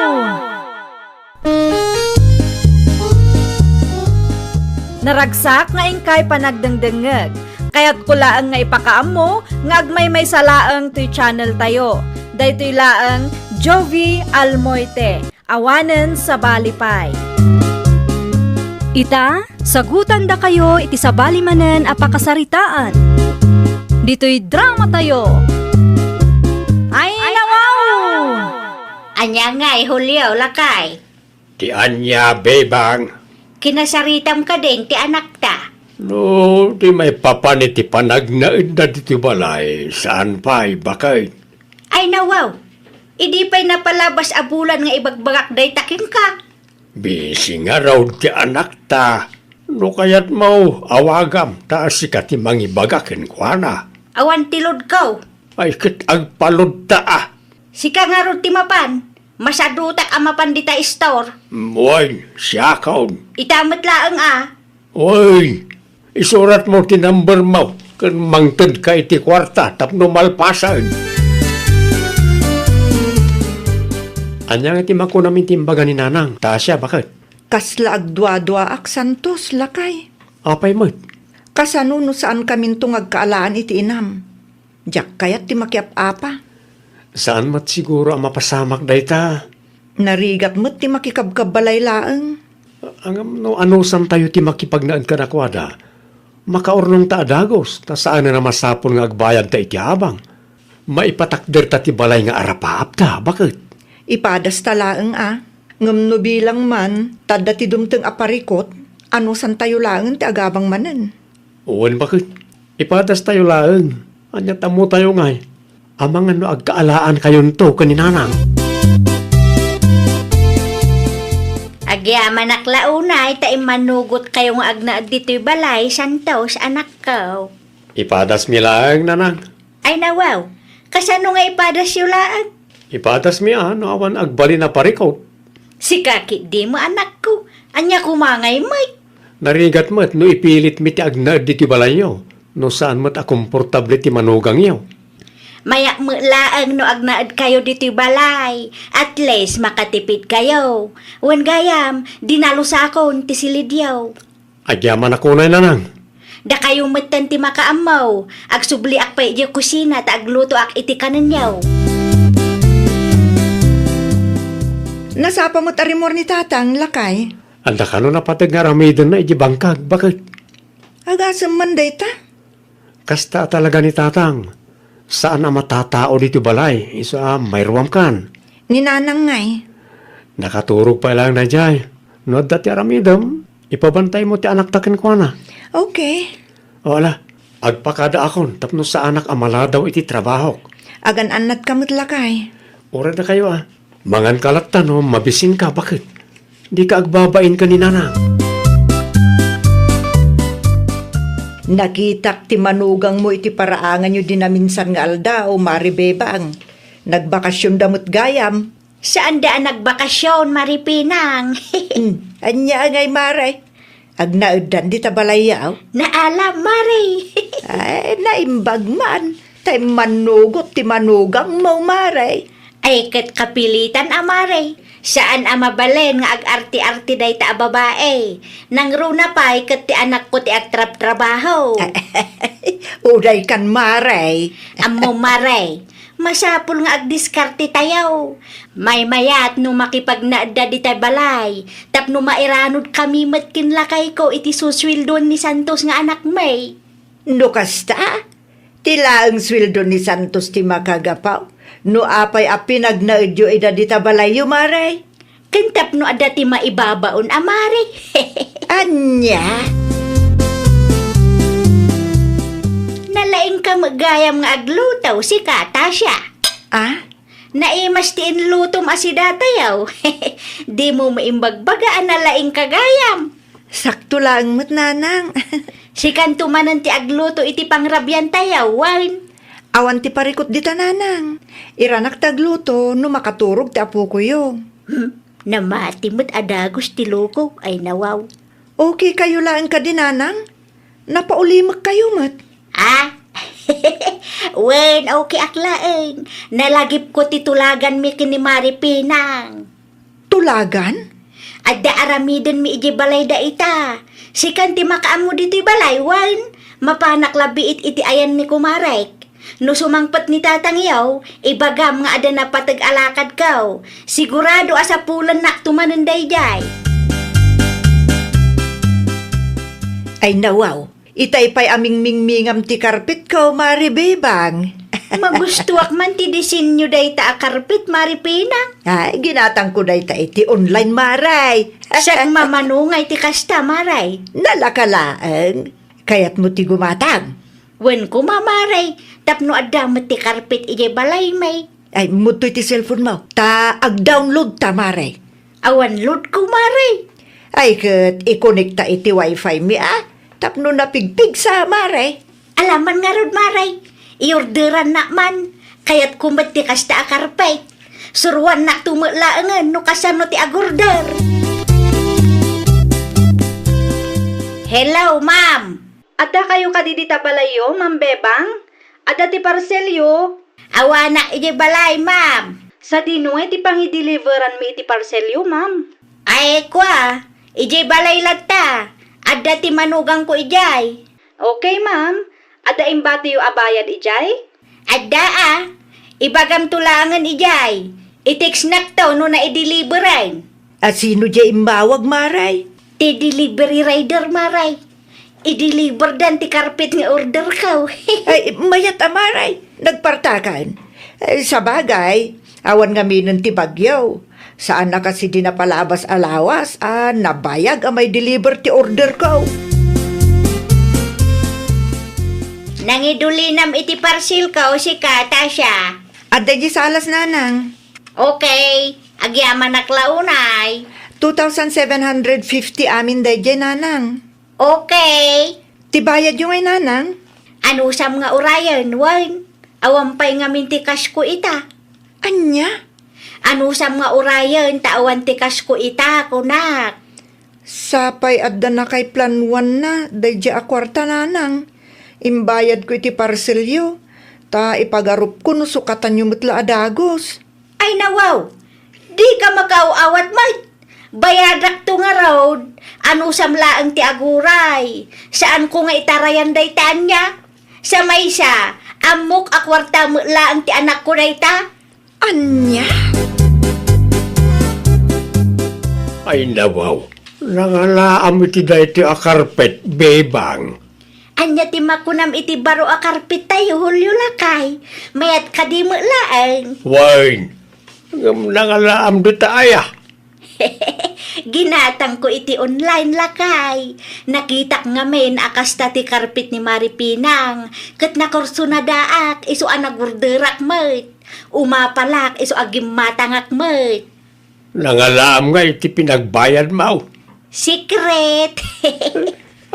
Naragsak nga inkay panagdengdengngeg. Kayatko laeng nga ipakaammo nga agmaymaysa laeng toy channel tayo. Daytoy laeng Jovi Almoite. Awanen sabali pay. Ita, sagutandakayo iti sabali manen a pakasaritaan. Ditoy dramatayo. Ay, nawaw! Ania ngay, Julio, lakay? Ti ania, Bebang? Kinasaritam kadin ti anakta? No, di maipapan iti panagnaedda ditoy balay, saan pay, baket? Ay, nawaw! Idi pay napalabas a bulan nga ibagbagak dayta kenka. Bisi ngarud ti anakta. No kayatmo, awagam, ta sika ti mangibaga kenkuana. Awan ti loadko. Ay, ket agpa-loadta a. Sika ngarud ti mapan. Masadutak a mapan dita store. Wen, siakon. Ita met laeng a. Oy, isuratmo ti numbermo ken mangtedka iti kuarta tapno malpasen. Ania nga ti makunam iti imbaga ni Nanang? Ta siak, baket? Kasla agduaduaak, Santos, lakay. Apay met? Kasano no saankaminto nga agkaalaan iti inam? Diak kayat ti makiap-apa. Saan met siguro a mapasamak dayta. Narigat met ti makikabkabbalay laeng. Ngem no anusantayo ti makipagnaed kadakuada, makaurnongta a dagus, ta saanen a masapul nga agbayadta iti abang. Maipatakderta ti balay nga arapaapta, baket? Ipadasta laeng a. Ngem no bilang man, ta adda ti dumteng a parikut, anusantayo laeng ti agabang manen. Wen, baket. Ipadastayo laeng. Ania, ammotayo ngay, amangan no agkaalaankayon ken ni Nanang. Agyamanak la unay ta immannugotkayo nga agnaed ditoy balay, Santos, anakko. Ipadasmi laeng, Nanang. Ay, nawaw. Kasano nga ipadasyo laeng? Ipadasmi a no awan agbalin a parikut. Sika ketdin, anakko. Ania koma ngay met? Narigat met no ipilitmi ti agnaed ditoy balayyo, no saan met a komportable ti manugangyo. Mayak met laeng no agnaedkayo ditoy balay. At least, makatipidkayo. Wen gayam, di nalusakon ti silidyo. Agyamanak unay, Nanang. Dakayo metten ti makaammo. Agsubliak pay idiay kusina ta aglutoak iti kanenyo. Nasapa met a rimmuar ni Tatang, lakay. Adda kano napateg nga aramidenna idiay bangkag, baket? Agasem man dayta. Kasta a talaga ni Tatang. Saan a matatao ditoy balay, isu a mairuamkan. Ni Nanang ngay? Nakaturog pay laeng daydiay. No adda ti aramidem, ipabantaymo ti anakta kenkuana. Okay. O, ala, agpakadaakon tapno saanak a maladaw iti trabahok. Agan-annadka met, lakay. Uray dakayo a. Manganka latta no mabisinka, baket? Dika agbabain ken ni Nanang. Nakitak ti manugangmo iti paraanganyo di naminsan nga aldaw, Mari Bebang. Nagbakasionda met gayam. Saanda a nagbakasion, Mari Pinang. Hmm, ania ngay, Mare? Agnaeddan dita balayyo? Naalam, Mare. Ay, naimbag man. Ta immannugot ti manugangmo, Mare. Ay, ket kapilitan a, Mare. Saan a mabalin nga ag-arti-arti dayta a babai. Nangruna pay ket ti anakko ti agtrabtrabaho. Uray kan, Mare. Ammo, Mare. Masapul nga agdiskarte tayo. Maymayat no makipagnaedda dita balay, tapno mairanudkami met ken lakayko iti susueldoen ni Santos nga anakmi. No kasta, ti laeng sueldo ni Santos ti makagapu no apay a pinagnaedyo ida dita balayyo, Mare. Ken tapno adda ti maibabaon a, Mare. Ania? Nalaingka met gayam nga agluto, sika, Tasia. Ah? Naimas ti inlutom a sidatayo. Dimo maimbagbaga a nalaingka gayam. Sakto laeng met, Nanang. Sikanto manen ti agluto iti pangrabiantayo, wen? Awan ti parikut dita, Nanang. Iranak ti agluto no makaturog ti apokoyo. Hmm, namati met a dagus ti lukok, ay nawaw. Okay kayo laeng kadi, Nanang? Napaulimekkayo met. Ah? Wen, okay ak laeng. Nalagipko ti tulaganmi ken ni Mari Pinang. Tulagan? Adda aramidenmi idiay balayda ita. Sikan ti makaammo ditoy balay, wen? Mapanak la biit iti ayan ni kumarek. No sumangpet ni tatangyo, ibagam nga adda napateg a lakadko. Sigurado a sapulennak to manen daydiay. Ay, nawaw. Itay pay a mingmingmingam ti karpetko, Mari Bebang. Magustuak man ti disenyo dayta a karpet, Mari Pinang. Ay, ginatangko dayta iti online, Maray. Siak mamano nga iti kasta, Maray. Nalaka laeng. Kayatmo ti gumatang? Wen koma, Maray. Tapno adda met ti karpet idiay balaymi. Ay, mudtoy ti cellphone mo. Ta ag-download ta, Maray. Awan load ko, Maray. Ay, ket ikonekta iti wifi mi, a? Tapno napigpigsa, Maray. Alaman ngarud, Maray. Iorderannak man. Kayatko met ti kasta a karpet. Suruannakto met laengen no kasano ti agorder. Hello, ma'am. Adda kayo kadi dita balayyo, Ma'am Bebang? Adda ti parcelyo? Awanak idiay balay, ma'am. Sadino ngay ti pangideliveranmi iti parcelyo, ma'am? Ay, kua, idiay balay latta. Adda ti manugangko idiay. Okay, ma'am. Adda imbatiyo a bayad idiay? Adda a. Ibagamto laengen idiay. I-textnakto no naideliveren. A sino diay immawag, Maray? Ti delivery rider, Maray. Ideliverdan ti karpet nga orderko. Ay, mayat a, Maray. Nagpartakan. Eh, sabagay, awan ngaminen ti bagyo. Saan a kas idi napalabas a lawas a nabayag a maideliver ti orderko. Nangidulinam iti parcelko, sika, Tasha. Adda di salas, Nanang. Okay. Agyamanak la unay. Two thousand seven hundred fifty amin daydiay, Nanang. Okay. Ti bayadyo ngay, Nanang? Anusam nga urayen, wen? Awan pay ngamin ti cashko ita. Ania? Anusam nga urayen ta awan ti cashko ita, kunak. Sapay adda nakaiplanuanna daydiay a kuarta, Nanang. Imbayadko iti parcelyo, ta ipagarupko no sukatanyo met la a dagus. Ay, nawaw! Dika makaaw-awat met! Bayadakto ngarud, anusam laeng ti aguray. Saanko nga itarayan dayta ania? Sa maysa, ammok a kuarta met laeng ti anakko dayta. Ania? Ay, nawaw! Nangalaam iti daytoy a karpet, Bebang. Ania ti makunam iti baro a karpet tayo, Julio, lakay? Mayat kadi met laeng? Wen, ngem nangalaam dita aya? Ginatangko iti online, lakay. Nakitak ngamin a kasta ti karpet ni Mari Pinang, ket nakursunadaak isu a nagurderak met. Umapalak isu a gimmatangak met. Nangalaam nga iti pinagbayadmo. Secret!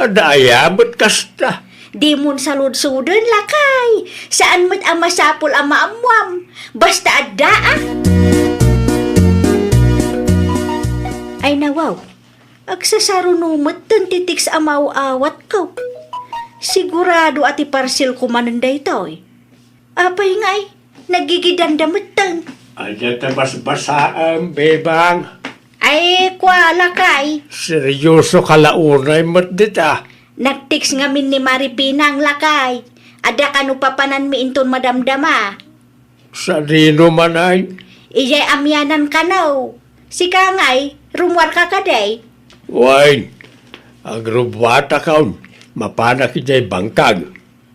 Adda aya met kasta? Dimon saludsoden, lakay. Saan met a masapul a maammuam. Basta adda a. Ay, nawaw. Agsasaruno metten ti text a maaw-awatko. Sigurado a ti parcelko manen daytoy. Apay ngay, nagigidanda metten. Adda ta basbasaem, Bebang. Ay, kua, lakay. Seryoso ka la unay met dita. Nag-text ngamin ni Mari Pinang, lakay. Adda kano papananmi inton madamdama. Sadino man ay? Idiay amianan kano. Sika ngay, rummuarka kadi? Wen, agrubbuatakon. Mapanak idiay bangkag.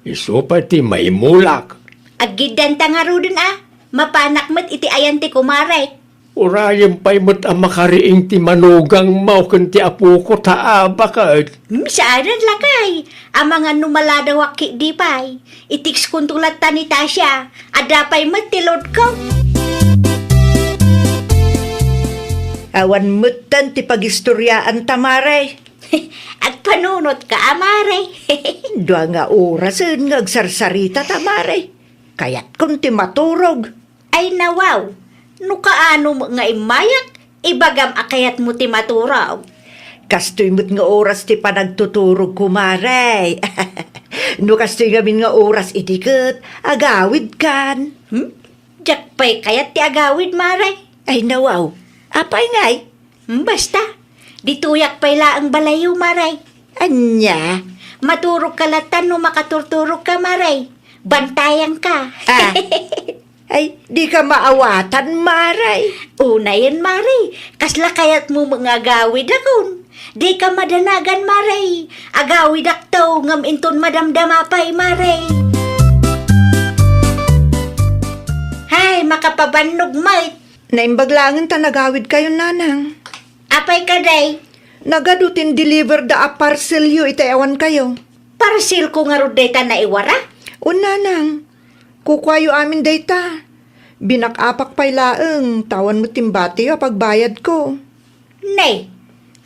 Isu pay ti maimulak. Aggiddanta ngaruden a, mapanak met iti ayan ti kumare. Urayem pay met a makariing ti manugangmo ken ti apoko ta abaket. Hmm, saanen lakay. Amangan no maladawak ketdi pay. I-textkonto latta ni Tasha. Adda pay met ti loadko. Awan metten ti pagistoriaanta, mare. Agpanunotka a, mare. Dua nga orasen nga agsarsarita ta, mare. Kayatkon ti maturog. Ay, nawaw. No kaano met nga immayak, ibagam a kayatmo ti maturog. Kastoy met nga oras ti panagtuturogko, mare. No kastoy ngamin nga oras idi ket agawidkan. Hmm? Diak pay kayat ti agawid, mare. Ay, nawaw. Apay ngay? Hmm, basta. Ditoyak pay laeng balayyo, mare. Ania? Maturogka latta no makaturturogka, mare. Bantayanka. Ah. Ay, dika maawatan, mare. Unayen, mare. Kasla kayatmo met nga agawidakon. Dika madanagan, mare. Agawidakto ngem inton madamdama pay, mare. Hay, makapabannog met. Naimbag laengen ta nagawidkayon, nanang. Apay kadi? Nagadu ti deliverda a parcelyo iti awankayo. Parcelko ngarud dayta naiwara? Wen, nanang. Kukuayo amin dayta. Binak-apak pay laeng, ta awan met ti imbatiyo a pagbayadko. Nay,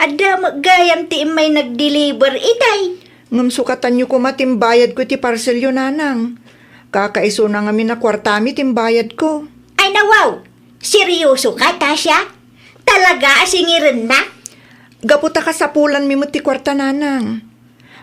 adda met gayam ti immay nag-deliver itay. Ngem sukatanyo koma ti imbayadko iti parcelyo, nanang. Kakaisuna ngamin a kuartami ti imbayadko. Ay, nawaw! Seryoso ka, Tasha? Talaga a singirenna? Gapu ta kasapulanmi met ti kuarta, nanang.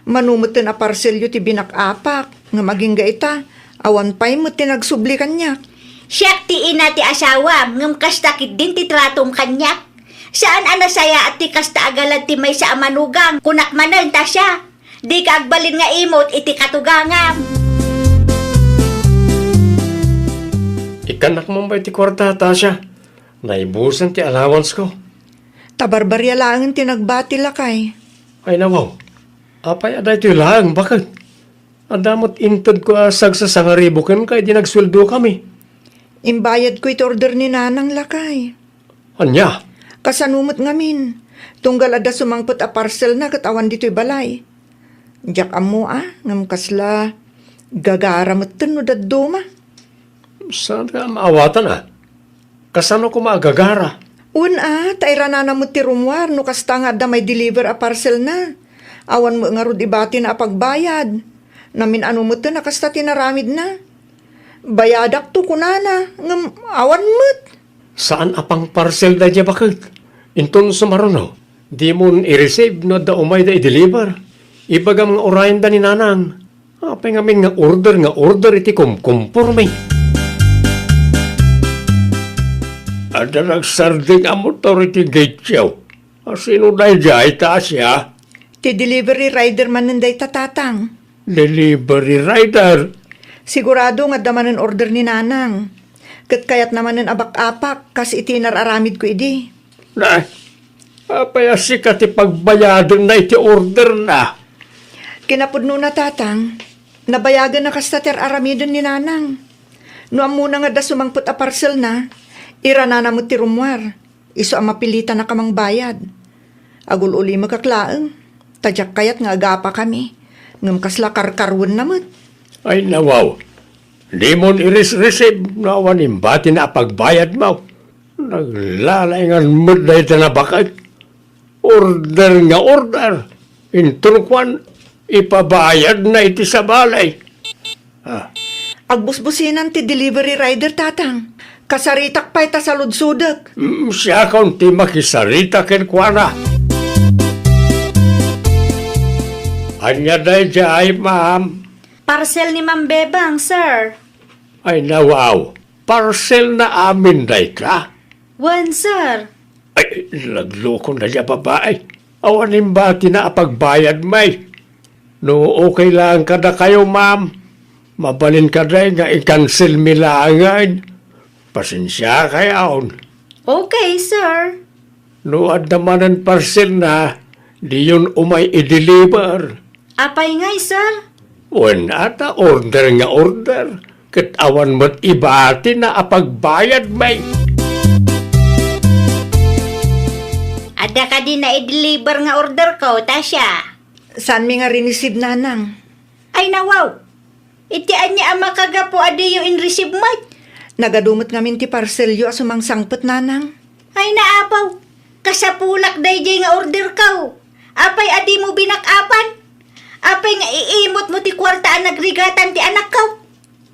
Mano metten a parselyo ti binak-apak, ngem agingga ita, awan pay met ti nagsubli kaniak. Siak ti ina ti asawam, ngem kasta ketdin ti tratom kaniak. Saan a nasayaat ti kasta a galad ti maysa a manugang, kunak manen, Tasha. Dika agbalin nga imut iti katugangam. Ikkannak man pay ti kuarta, Tasha. Naibusan ti allowance ko. Ta barbaria laengen ti nagbati, lakay. Ay, nawaw. Apay a daytoy laeng, baket? Adda met intedko a sagsasangaribu kenka idi nagsueldo kami. Imbayadko iti order ni Nanang, lakay. Ania? Kasano met ngamin? Tunggal adda sumangpet a parcelna ket awan ditoy balay. Diak ammo a, ngem kasla gagara metten no dadduma. Saan ka maawatan a? Kasano koma a gagara? Wen a, ta iranana met ti rummuar no kasta nga adda maideliver a parcelna. Awan met ngarud ibatina a pagbayad. Namin-ano metten a kasta ti naramidna. Bayadakto, kunana, ngem awan met. Saan a pangparcel daydiay, baket? Inton sumaruno, dimon i-receive no adda umayda i-deliver. Ibagam nga urayenda ni Nanang. Apay ngamin nga order nga order iti kumkumporme? Adda nagsardeng a motor iti gate-yo. A, sino daydiay, Tasha? Ti delivery rider manen dayta, Tatang. Delivery rider? Sigurado nga adda manen order ni Nanang. Ket kayatna manen a bak-apak kas iti inar-aramidko idi. Na, apay a sika ti pagbayadenna iti orderna? Kinapudnona, Tatang, nabayaganna kasta ti ar-aramiden ni Nanang. No ammona nga adda sumangpet a parcelna, iranana met ti rummuar. Isu a mapilitan a ka mangbayad. Agul-ulimekak laeng, ta diak kayat nga agapakami, ngem kasla karkaruenna met. Ay, nawaw. Dimon irisrisib no awan imbatina a pagbayadmo. Naglalaingan met dayta a baket. Order nga order. Inton kuan, ipabayadna iti sabali. Ah. Agbusbusinan ti delivery rider, Tatang. Kasaritak pay ta saludsodek. Mm, siakon ti makisarita kenkuana. Ania daydiay, ma'am? Parcel ni Ma'am Bebang, sir. Ay, nawaw. Parcelna amin dayta? Wen, sir. Ay, nagloko na dia babai. Awan imbatina a pagbayad, may. No okay lang kadakayo, ma'am, mabalin kadi nga i-cancel mi laengen. Pasensiakayon. Okay, sir. No adda manen parcelna, diyon umay i-deliver. Apay ngay, sir? Wen, ata order nga order, ket awan met ibatina a pagbayad, may. Adda kadi na i-deliver nga order ko, Tasha? Saanmi nga rinisib, nanang. Ay, nawaw! Iti ania a makagapu a diyo inrisib met? Nagadu met ngamin ti parcelyo a sumangsangpet, nanang. Ay, naapaw! Kasapulak daydiay nga order ko. Apay a dimo binak-apan? Apay nga iimutmo ti kuarta a nagrigatan ti anakko?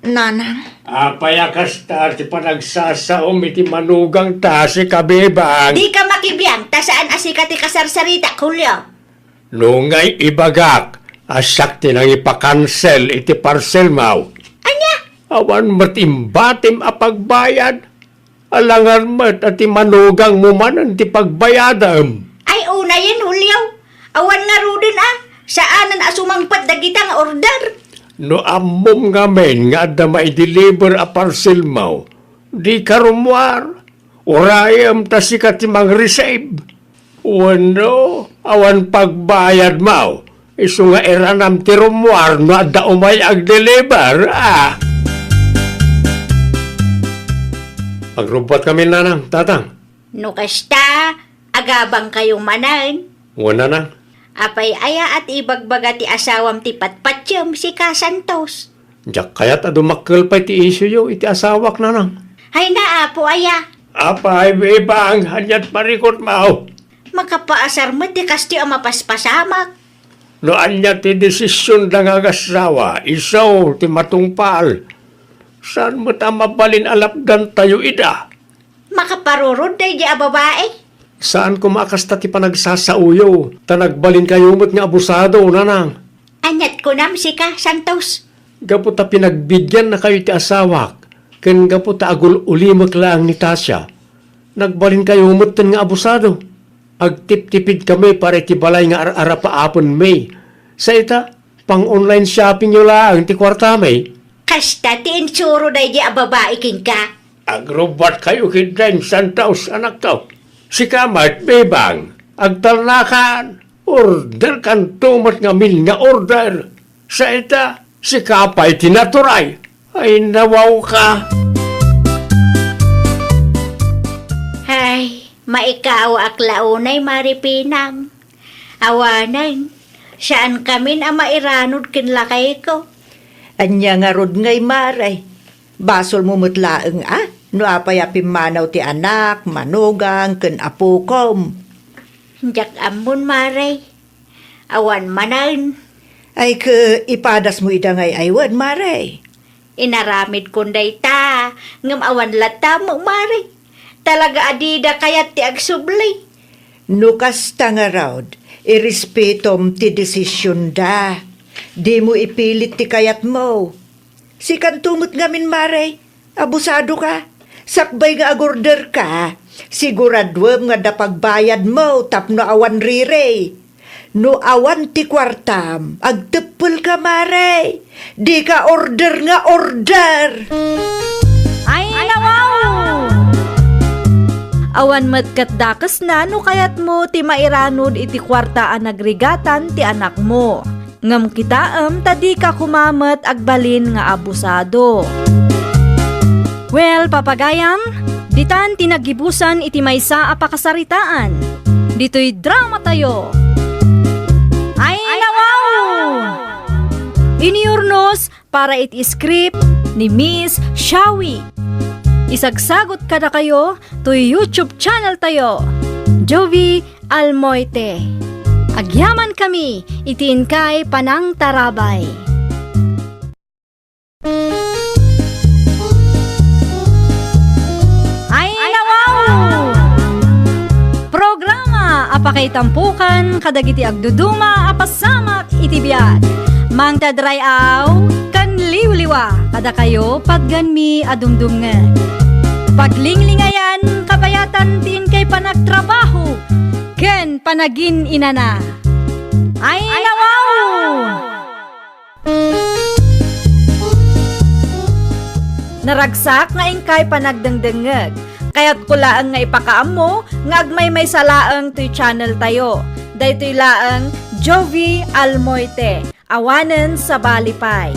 Nanang. Apay a kasta ti panagsasaom iti manugangta, sika, Bebang? Dika makibiang, ta saan a sika ti kasarsaritak, Julio. No ngay ibagak a siak ti nangipakansel iti parcelmo. Ania? Awan met imbatim a pagbayad. Alangan met a ti manugangmo manen ti pagbayadem. Ay, unayen, Julio. Awan ngaruden a. Saanen a sumangpet dagita nga order. No ammom ngamin nga adda maideliver a parcelmo, dika rummuar. Urayem ta sika ti mangreceive. Wenno, awan pagbayadmo, isu nga iranam ti rummuar no adda umay agdeliver, a. Agrubbuat kami, nanang, tatang. No kasta, agabangkayo manen. Wen, nanang. Apay aya a ti ibagbaga ti asawam ti patpatiem, sika, Santos? Diak kayat a dumakkel pay ti isioyo iti asawak, nanang. Ay, naapo aya? Apay, Bebang, aniat parikutmo? Makapaasar met ti kastoy a mapaspasamak. No ania ti desisionda nga agassawa, isu ti matungpal. Saan met a mabalin a lapdantayo ida? Makaparurod daydi a babai? Saan koma a kasta ti panagsasaoyo, ta nagbalinkayo met nga abusado, nanang. Aniat kunam sika, Santos? Gapu ta pinagbidiannakayo ti asawak, ken gapu ta agul-ulimek laeng ni Tasha, nagbalinkayo metten nga abusado. Agtiptipidkami para iti balay nga ar-arapaapenmi. Sa ita, pang-online shoppingyo laeng ti kuartami. Kasta ti insuro daydi a babai kenka. Agrubbuatkayo ketdin, Santos, anakko. Sika met, Bebang, agtalnakan. Orderkanto met ngamin nga order. Sa ita, sika pay ti naturay. Ay, nawawka. Ay, maikawaak la unay, Mari Pinang. Awanen, saankamin a mairanod ken lakayko. Ania ngarud ngay, Mare? Basolmo met laeng a no apay a pimmanaw ti anak, manugang, ken apokom. Diak ammon, Mare. Awan manen. Ay, ket ipadasmo ida ngay aywan, Mare. Inaramidkon dayta, ngem awan latta, Mare. Talaga a dida kayat ti agsubli. No kasta ngarud, irespetom ti desisionda. Dimo ipilit ti kayatmo. Sikanto met ngamin, Mare, abusadoka. Sakbay nga agorderka, siguraduem nga adda pagbayadmo tapno awan riri. No awan ti kuartam, agteppelka, Mare. Dika order nga order. Ay, nawaw! Awan met ket dakesna no kayatmo ti mairanod iti kuarta a nagrigatan ti anakmo. Ngem kitaem ta dika koma met agbalin nga abusado. Well, papagayam, ditan ti naggibusan iti maysa a pakasaritaan. Ditoy drama tayo. Ay, nawaw! Inurnos para iti script ni Miss Shawi. Isagsagot kadakayo toy YouTube channel tayo, Jovie Almoite. Agyamankami iti inkay panangtarabay. Ay, nawaw! Programa a pakaitampokan kadagiti agduduma a pasamak iti biag. Mangted ray-aw ken liwliwa kadakayo patganmi a dumdumngeg. Paglinglingayan kabayatan ti inkay panagtrabaho ken panagin-inana. Ay, nawaw! Naragsak nga inkay panagdengdengngeg. Kayatko laeng nga ipakaammo nga agmaymaysa laeng toy channel tayo. Daytoy laeng Jovie Almoite. Awanen sabali pay.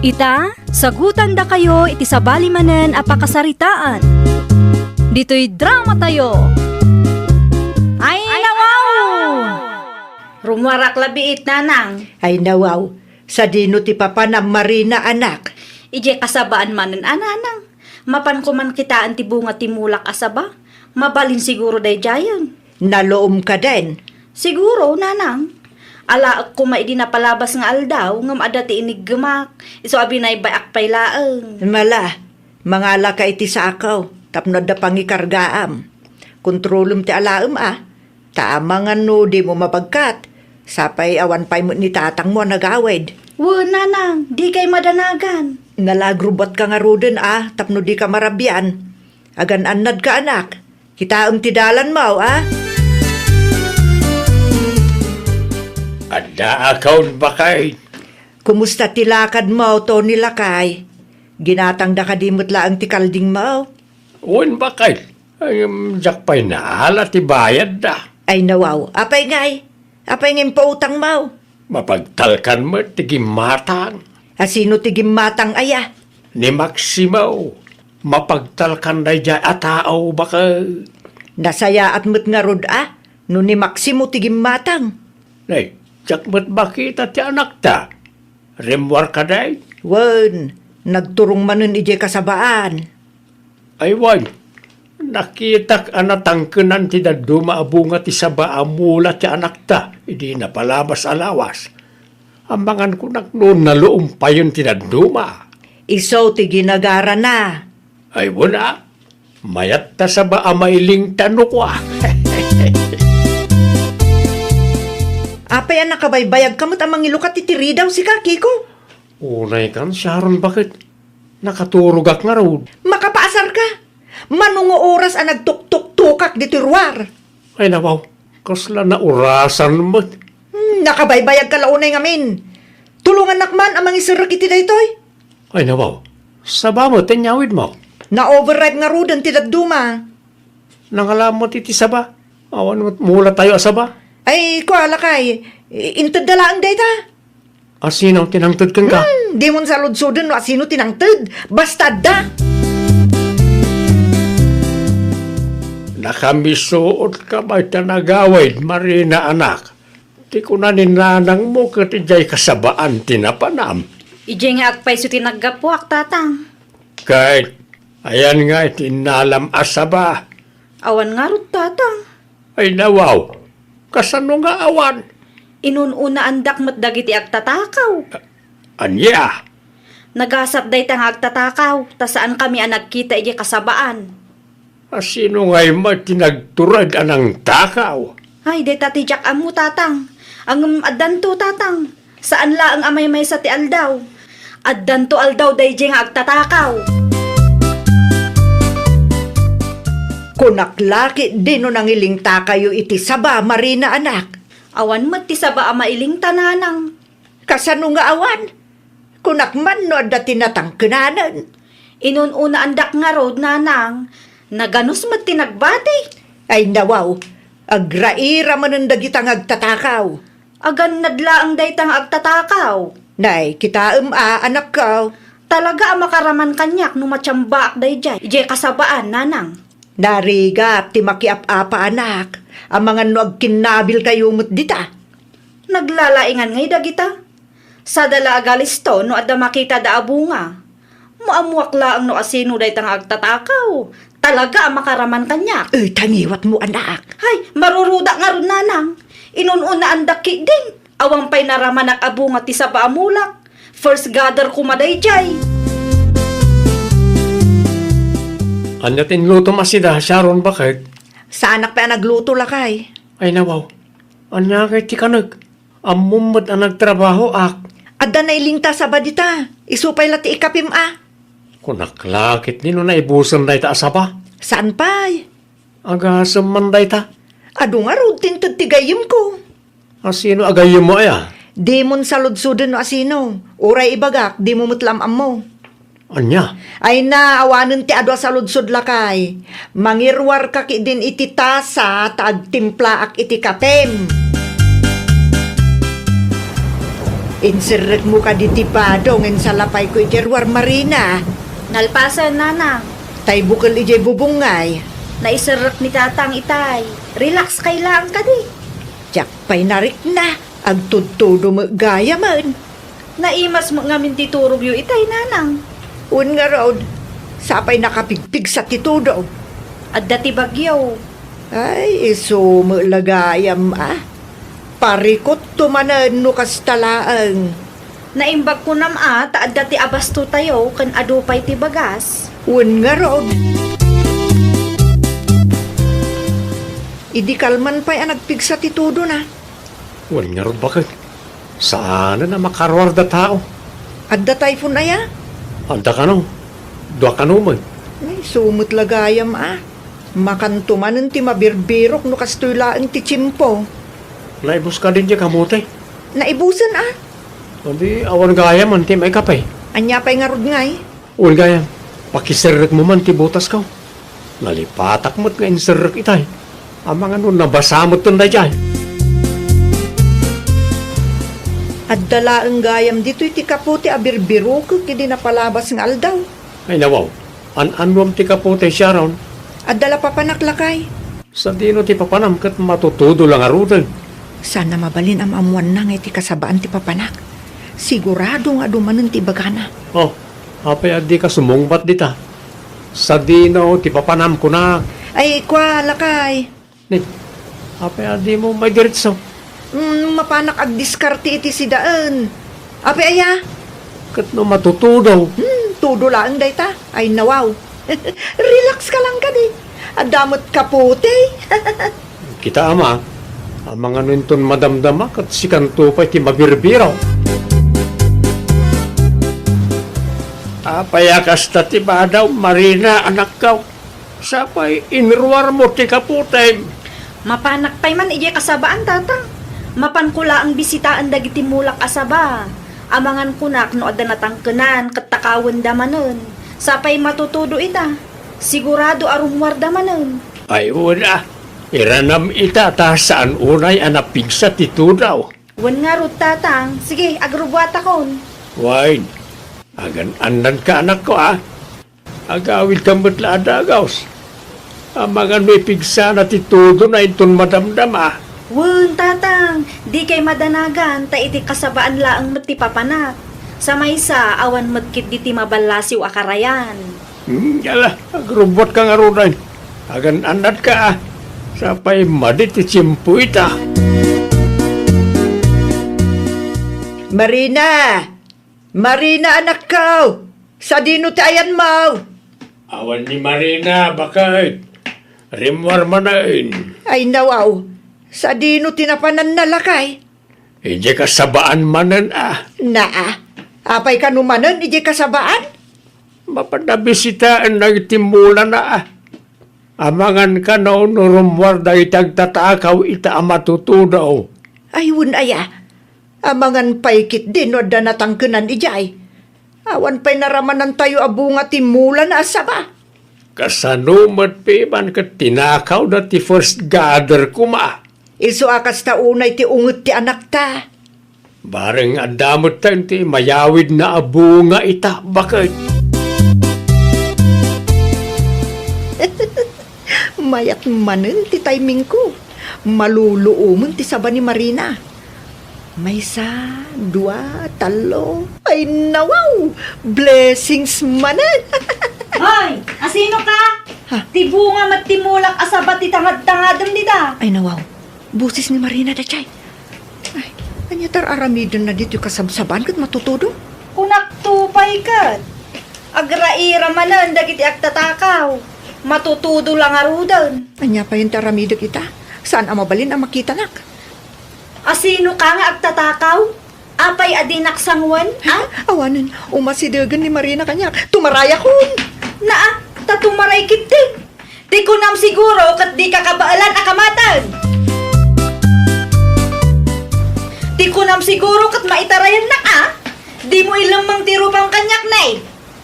Ita, sagutandakayo iti sabali manen a pakasaritaan. Ditoy drama tayo. Ay, nawaw! Rummuarak la biit, nanang. Ay, nawaw, sadino ti papanam, Marina, anak? Idiay kasabaan manen a, nanang. Mapanko man kitaen ti bunga ti mulak a saba. Mabalin siguro daydiayen. Naloom ka den? Siguro, nanang. Alaek koma idi napalabas nga aldaw, ngem adda ti iniggemak. Isu a binaybay-ak pay laeng. Mala, mangala ka iti sako, tapno adda pangikargaam. Kontrolem ti alaem, a. Ta amangan no dimo mabagkat, sapay awan pay met ni tatangmo a nagawid. Wen, nanang, dikay madanagan. Nalagrubbatka ngaruden a tapno dika marabian. Agan-annadka, anak. Kitaem ti dalanmo, a? Adda akon, bakay. Kumusta ti lakadmo, Tony, lakay? Ginatangda kadi met laeng ti kaldingmo? Wen, bakay. Ay, em, diak pay naala ti bayadda. Ay, nawaw. Apay ngay? Apay nga impautangmo? Mapagtalkan met ti gimmatang. A, sino ti gimmatang aya? Ni Maximo. Mapagtalkan daydiay a tao, bakay. Nasayaat met ngarud a no ni Maximo ti gimmatang. Nay, diak met makita ti anakta. Rimmuar kadi? Wen, nagturong manen idiay kasabaan. Ay wen, nakitak a natangkenan ti dadduma a bunga ti saba a mula ti anakta idi napalabas a lawas. Amangan kunak no naloom payen ti dadduma. Isu ti ginagarana. Ay wen a, Mayat ta saba a mailingta no kua. Apay a nakabaybayagka met a mangilukat iti ridaw sika, Kiko? Unay kan, Sharon, baket? Nakaturogak ngarud. Makapaasarka? Mano nga oras a nagtuktuktokak ditoy ruar? Ay, nawaw. Kasla naurasan met. Hmm, nakabaybayagka la unay ngamin. Tulongannak man a mangiserrek iti daytoy. Ay, nawaw. Saba met ti inyawidmo. Na-overripe ngaruden ti dadduma. Nangala met iti saba. Awan met mulatayo a saba. Ay, kua, lakay. I-, intedda laeng dayta. A sino ti nangted kenka? Hmm, dimon saludsoden no a sino ti nangted. Basta adda. Nakamisuot ka bay ta nagawid, Marina, anak. Ti kuna ni nanangmo ket idiay kasabaan ti napanam. Idiay nga agpayso ti naggapuak, Tatang. Ket ayan nga iti innalam a saba. Awan ngarud, Tatang. Ay, nawaw. Kasano nga awan? Inun-unaandak met dagiti agtatakaw. Ania? Nagasat dayta nga agtatakaw, ta saankami a nagkita idiay kasabaan. A sino ngay met ti nagtured a nangtakaw? Ay, dayta ti diak ammo, Tatang. Ngem addanto, Tatang. Saan laeng a maymaysa ti aldaw. Addanto aldaw daydiay nga agtatakaw. Kunak la ketdi no nangilingtakayo iti saba, Marina, anak. Awan met ti saba a mailingta, Nanang. Kasano nga awan? Kunak man no adda ti natangkenanen. Inun-unaandak ngarud, Nanang. Naganus met ti nagbati. Ay, nawaw. Agraira manen dagita nga agtatakaw. Agannad laeng dayta nga agtatakaw. Nay, kitaem a, anakko. Talaga a makaraman kaniak no matiambaak daydiay, idiay kasabaan, Nanang. Narigat ti makiap-apa, anak, amangan no agkinnabilkayo met dita. Naglalaingan ngay dagita. Sada la agalisto no adda makitada a bunga. Maammoak laeng no asino dayta nga agtatakaw. Talaga a makaraman kaniak. Eh, tangiwat mo, anak. Hay, marurudak ngarud, Nanang. Inun-unaandak ketdin. Awan pay naramanak a bunga ti saba a mulak. First gather koma daydiay. Ania ti inlutom a sida, Sharon, baket? Saanak pay a nagluto, lakay. Ay, nawaw. Ania ngay ti kanek? Ammom met a nagtrabahoak. Adda nailingta saba dita. Isu pay la ti ikapim a. Kunak la ketdi no naibusen dayta a saba. Saan pay? Agasem man dayta. Adu ngarud ti inted ti gayyemko. Asino a gayyemmo aya? Dimon saludsoden no asino. Uray ibagak, dimo met la am-ammo. Ania? Ay na, awanen ti adu a saludsod, lakay. Mangiruarka ketdin iti tasa ta agtimplaak iti kapem. Inserrekmo kadi ti bado nga insalapayko iti ruar, Marina. Nalpasen, Nanang. Tay bukel idiay bubong ngay. Naiserrek ni Tatang itay. Relax kay laeng kadi. Diak pay narikna. Agtudtudo met gayamen. Naimas met ngamin ti turogyo itay, Nanang. Wen ngarud, sapay nakapigpigsa ti tudo. Adda ti bagyo. Ay, isu met la gayam a. Parikutto manen no kasta laeng. Naimbag kunam a ta adda ti abastotayo ken adu pay ti bagas. Wen ngarud. Idi kalman pay a nagpigsa ti tudona. Wen ngarud, baket. Saanen a makaruar da tao. Adda typhoon aya? Adda kano. Dua kano met. Ay, isu met la gayam a. Makanto manen ti mabirbirok no kastoy laeng ti tiempo. Naibus kadin ti kamote? Naibusen a. Adi, awan gayamen ti maikape. Ania pay ngarud ngay? Wen gayam, pakiserrekmo man ti butasko. Nalipatak met nga inserrek itay. Amangan no nabasa metten daydiay. Adda laeng gayam ditoy ti kapote a birbirokek idi napalabas nga aldaw. Ay, nawaw. An-annuam ti kapote, Sharon? Adda la papanak, lakay. Sadino ti papanam ket matutudo la ngaruden? Saan a mabalin a maammoanna nga iti kasabaan ti papanak. Sigurado nga adu manen ti ibagana. Oh, apay a dika sumungbat dita? Sadino ti papanam, kunak? Ay, kua, lakay. Ni, apay a dimo maidiretso? Mm, mapanak agdiskarte iti sidaen. Apay aya? Ket no matutudo? Hmm, tudo laeng dayta. Ay, nawaw. Relax ka lang kadi. Adda met kaputi. Kita, ama, amangan no inton madamdama ket sikanto pay ti mabirbiro. Apay a kasta ti badaw, Marina, anakko? Sapay inruarmo ti kaputim. Mapanak pay man idiay kasabaan, Tatang. Mapanko laeng bisitaen dagiti mulak a saba. Amangan kunak no adda natangkenan ket takawenda manen. Sapay matutudo ita. Sigurado a rummuarda manen. Ay, wen a. Iranam ita ta saan unay a napigsa ti tudo. Wen ngarud, Tatang. Sige, agrubbuatakon. Wen, agan-annadka, anakko, a. Agawidka met la a dagus. Amangan no ipigsana ti tudona inton madamdama. Wen, Tatang, dikay madanagan ta iti kasabaan laeng met ti papanak. Sa maysa, awan met ketdi ti maballasiw a karayan. Hmm, ala, agrubbuatka ngaruden. Agan-annadka, a. Sapay madi ti tiempo ita. Marina! Marina, anakko! Sadino ti ayanmo? Awan ni Marina, baket. Rimmuar manen. Ay, nawaw. Sadino ti napananna, lakay? Idiay kasabaan manen, a. Naa. Apay kano manen idiay kasabaan? Mapan nabisitaen dagiti mulana, a. Amangan kano no rummuar dagiti agtatakaw ita a matutudo. Ay, wen aya. Amangan pay ketdi no adda natangkenan idiay. Awan pay naramanantayo a bunga ti mulana a saba. Kasano met piman ket tinakawda ti first gather koma? Isu a kasta unay ti unget ti anakta. Bareng adda metten ti mayawidna a bunga ita, baket. Mayat manen ti timingko. Maluluomen ti saba ni Marina. Maysa, dua, tallo. Ay, nawaw! Blessings manen! Hoy! Asino ka? Ha? Ti bunga met ti mulak a saba ti tangad-tangadem dita. Ay, nawaw. Boses ni Marina daydiay. Ay, ania ti ar-aramidenna ditoy kasabsabaan ket matutudo? Kunakto pay ket. Agraira manen dagiti agtatakaw. Matutudo la ngaruden. Ania payen ti aramidek ita? Saan a mabalin a makitanak. Asino ka nga agtatakaw? Apay a dinak sanguen, a? Awanen, umasidegen ni Marina kaniak. Tumarayakon! Naa, ta tumaray ketdi. Ti kunam siguro ket dika kabaelan a kamaten. Ti kunam siguro ket maitarayannak, a? Dimo ilemmeng ti rupam kaniak, ne?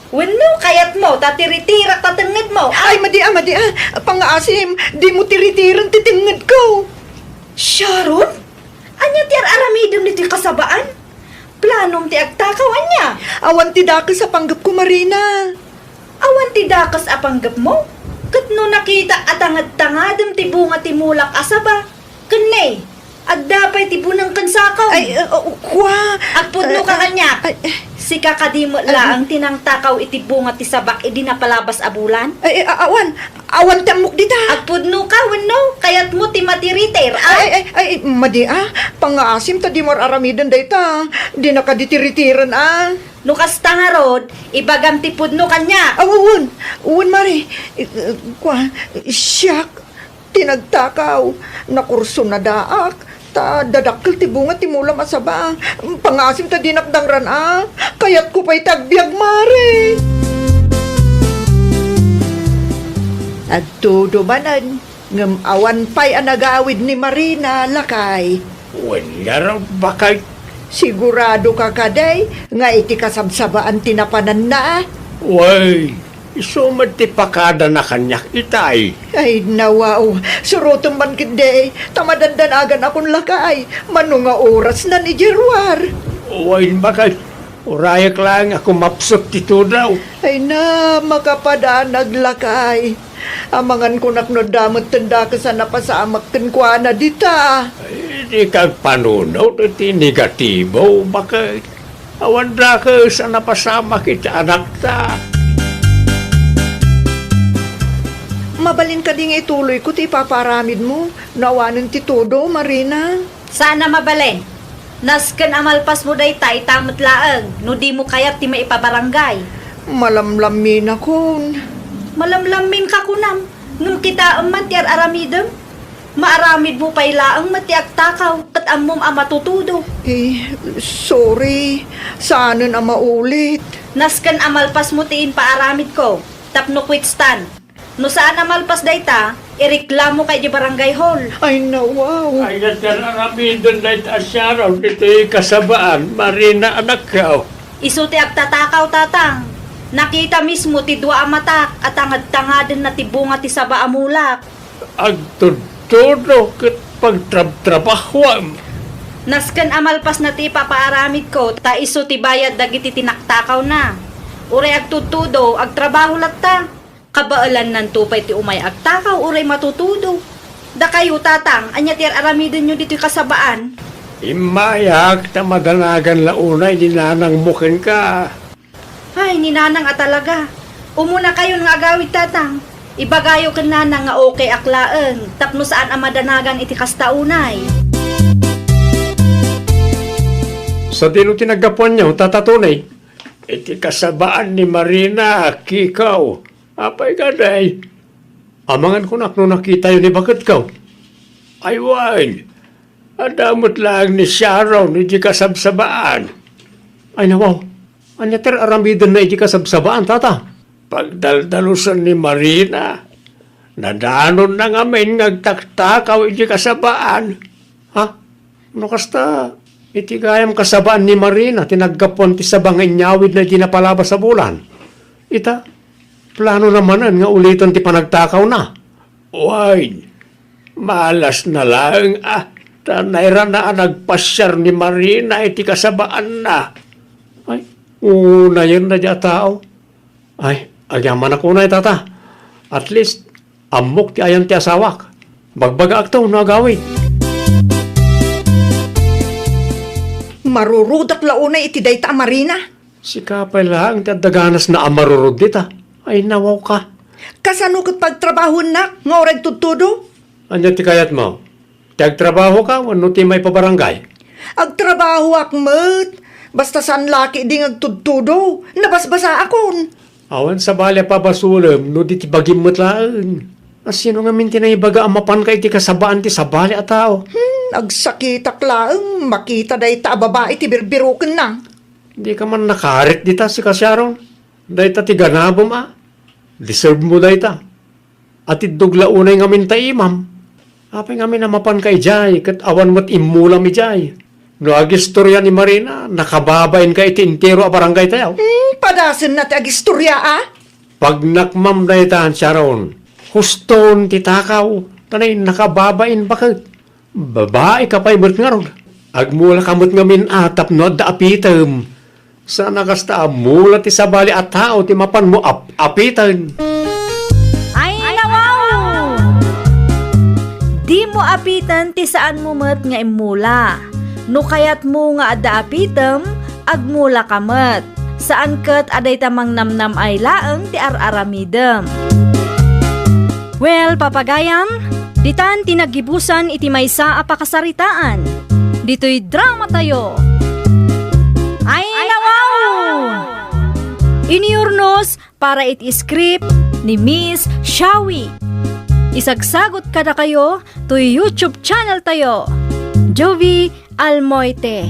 Wenno kayatmo ta tiritirak ta tengngedmo, a? Ay, madi a, madi a. Pangngaasim, dimo tiritiren ti tengngedko. Sharon? Ania ti ar-aramidem ditoy kasabaan? Planom ti agtakaw, ania? Awan ti dakes a panggepko, Marina. Awan ti dakes a panggepmo? Ket no nakitak a tangad-tangadem ti bunga ti mulak a saba, ken ne, adda pay ti buneng ken sakaw. Ay, uh, uh, kua. Agpudno ka kaniak. Ay, eh. Sika kadi met laeng ti nangtakaw iti bunga ti sabak idi napalabas a bulan? Ay, eh, a-, awan. Awan ti ammok dita. Agpudno ka wenno kayatmo ti matiritir, a? Ay, ay, ay, ay, madi a. Pangngaasim ta dimo ar-aramiden dayta. Dina kadi tiritiren, a. No kasta ngarud, ibagam ti pudno kaniak. Aw, wen. Wen, Mari. Eh, eh, kua, siak. Ti nagtakaw, nakursunadaak, ta dadakkel ti bunga ti mulam a saba. Pangngaasim ta dinak dangran a. Kayatko pay ti agbiag, Mari. Agtudo manen, ngem awan pay a nagawid ni Marina, lakay. Wen ngarud, baket. Sigurado ka kadi nga iti kasabsabaan ti napananna? Wen, isu met ti pakadana kaniak itay. Ay, nawaw. Surotem man ketdi, ta madandanaganak, lakay. Mano nga orasnan idiay ruar? Wen, baket. Urayak laeng a kumapsut ti tudo. Ay na, makapadanag, lakay. Amangan kunak no adda metten dakes a napasamak kenkuana dita. Ay, dika agpanunot iti negatibo, baket. Awan dakes a napasamak iti anakta. Mabalin kadi nga ituloyko ti ipapaaramidmo no awanen ti tudo, Marina? Saan a mabalin. Nasken a malpasmo dayta ita met laeng no dimo kayat ti maipabarangay. Malamlaminakon. Malamlamminka kunam, ngem kitaem man ti ar-aramidem. Maaramidmo pay laeng met ti agtakaw, ket ammom a matutudo. Eh, sorry. Saanen a maulit. Nasken a malpasmo ti impaaramidko, tapno kuitsan. No saan a malpas dayta, ireklamo kay di barangay hall. Ay, nawaw. Ay, nagdala aramiden dayta a siaraw ditoy kasabaan, Marina, anakko. Isu ti agtatakaw, Tatang. Nakita mismo ti dua a matak a tangad-tangadenna ti bunga ti saba a mulak. Agtudtudo ket pagtrabtrabahuam. Nasken a malpasna ti ipapaaramidko, ta isu ti bayad dagiti tinaktakawna. Uray agtudtudo, agtrabaho latta. Kabaelannanto pay ti umay agtakaw uray matutudo. Dakayo, Tatang, ania ti ar-aramidenyo ditoy kasabaan? Immayak ta madanagan la unay ni nanangmo kenka. Ay, ni nanang a talaga. Umunakayon nga agawid, Tatang. Ibagayo ken nanang nga okay ak laeng, tapno saan a madanagan iti kasta unay. Sadino ti naggapuanyo, Tata Tony? Iti kasabaan ni Marina, Kiko. Apay kadi? Amangan kunak no nakitayo ni baketko. Ay wen, adda met laeng ni Sharon iti kasabsabaan. Ay nawaw, ania ti ar-aramidenna iti kasabsabaan, Tata? Pagdaldalusen ni Marina, nadanonna ngamin nga agtaktakaw iti kasabaan. Ha? No kasta, iti gayam kasabaan ni Marina ti naggapuan ti saba nga inyawidna iti napalabas a bulan. Ita, planona manen nga uliten ti panagtakawna. Wen, malasna laeng a, ta nairana a nagpasiar ni Marina iti kasabaanna. Ay, unayenna di a tao. Ay, agyamanak unay, Tata. At least, ammok ti ayan ti asawak. Bagbagaakto no agawid. Marurudak la unay iti dayta a Marina. Sika pay laeng ti adda ganasna a marurud dita. Ay, nawawka. Kasano ket pagtrabahoennak nga uray tudtudo? Ania ti kayatmo? Ti agtrabahoka wenno ti maipabarangay? Agtrabahoak met. Basta saan la ketdi nga agtudtudo. Nabasbasaakon. Awan sabali a pabasolem no di ti bagim met laeng. A, sino ngamin ti naibaga a mapanka iti kasabaan ti sabali a tao? Hmm, agsakitak laeng makita dayta a babai ti birbirokenna. Dika man nakarit dita, sika Sharon. Dayta ti ganabem a. Deserve mo dayta. Atiddog la unay ngamin ta imam. Apay ngamin a mapanka idiay ket awan met immulam idiay? No agistoria ni Marina, nakababainka iti entero a barangay tayo. Hmm, padasenna ti agistoria a. Pagnakmam dayta, Sharon. Huston ti takaw, ta nay nakababain baket. Babaika pay met ngarud. Agmulaka met ngamin a tapno adda apitem. Saan a kasta a mula ti sabali a tao ti mapanmo ap-apiten. Ay, nawaw! Dimo apiten ti saanmo met nga immula. No kayatmo nga adda apitem, agmulaka met. Saan ket a dayta mangnamnam-ay laeng ti ar-aramidem. Well, papagayam, ditan ti naggibusan iti maysa a pakasaritaan. Ditoy dramatayo. Ay, nawaw! Inurnos para iti script ni Miss Shawi. Isagsagot kadakayo toy YouTube channel tayo, Jovie Almoite.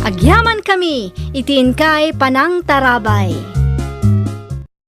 Agyamankami iti inkay panangtarabay.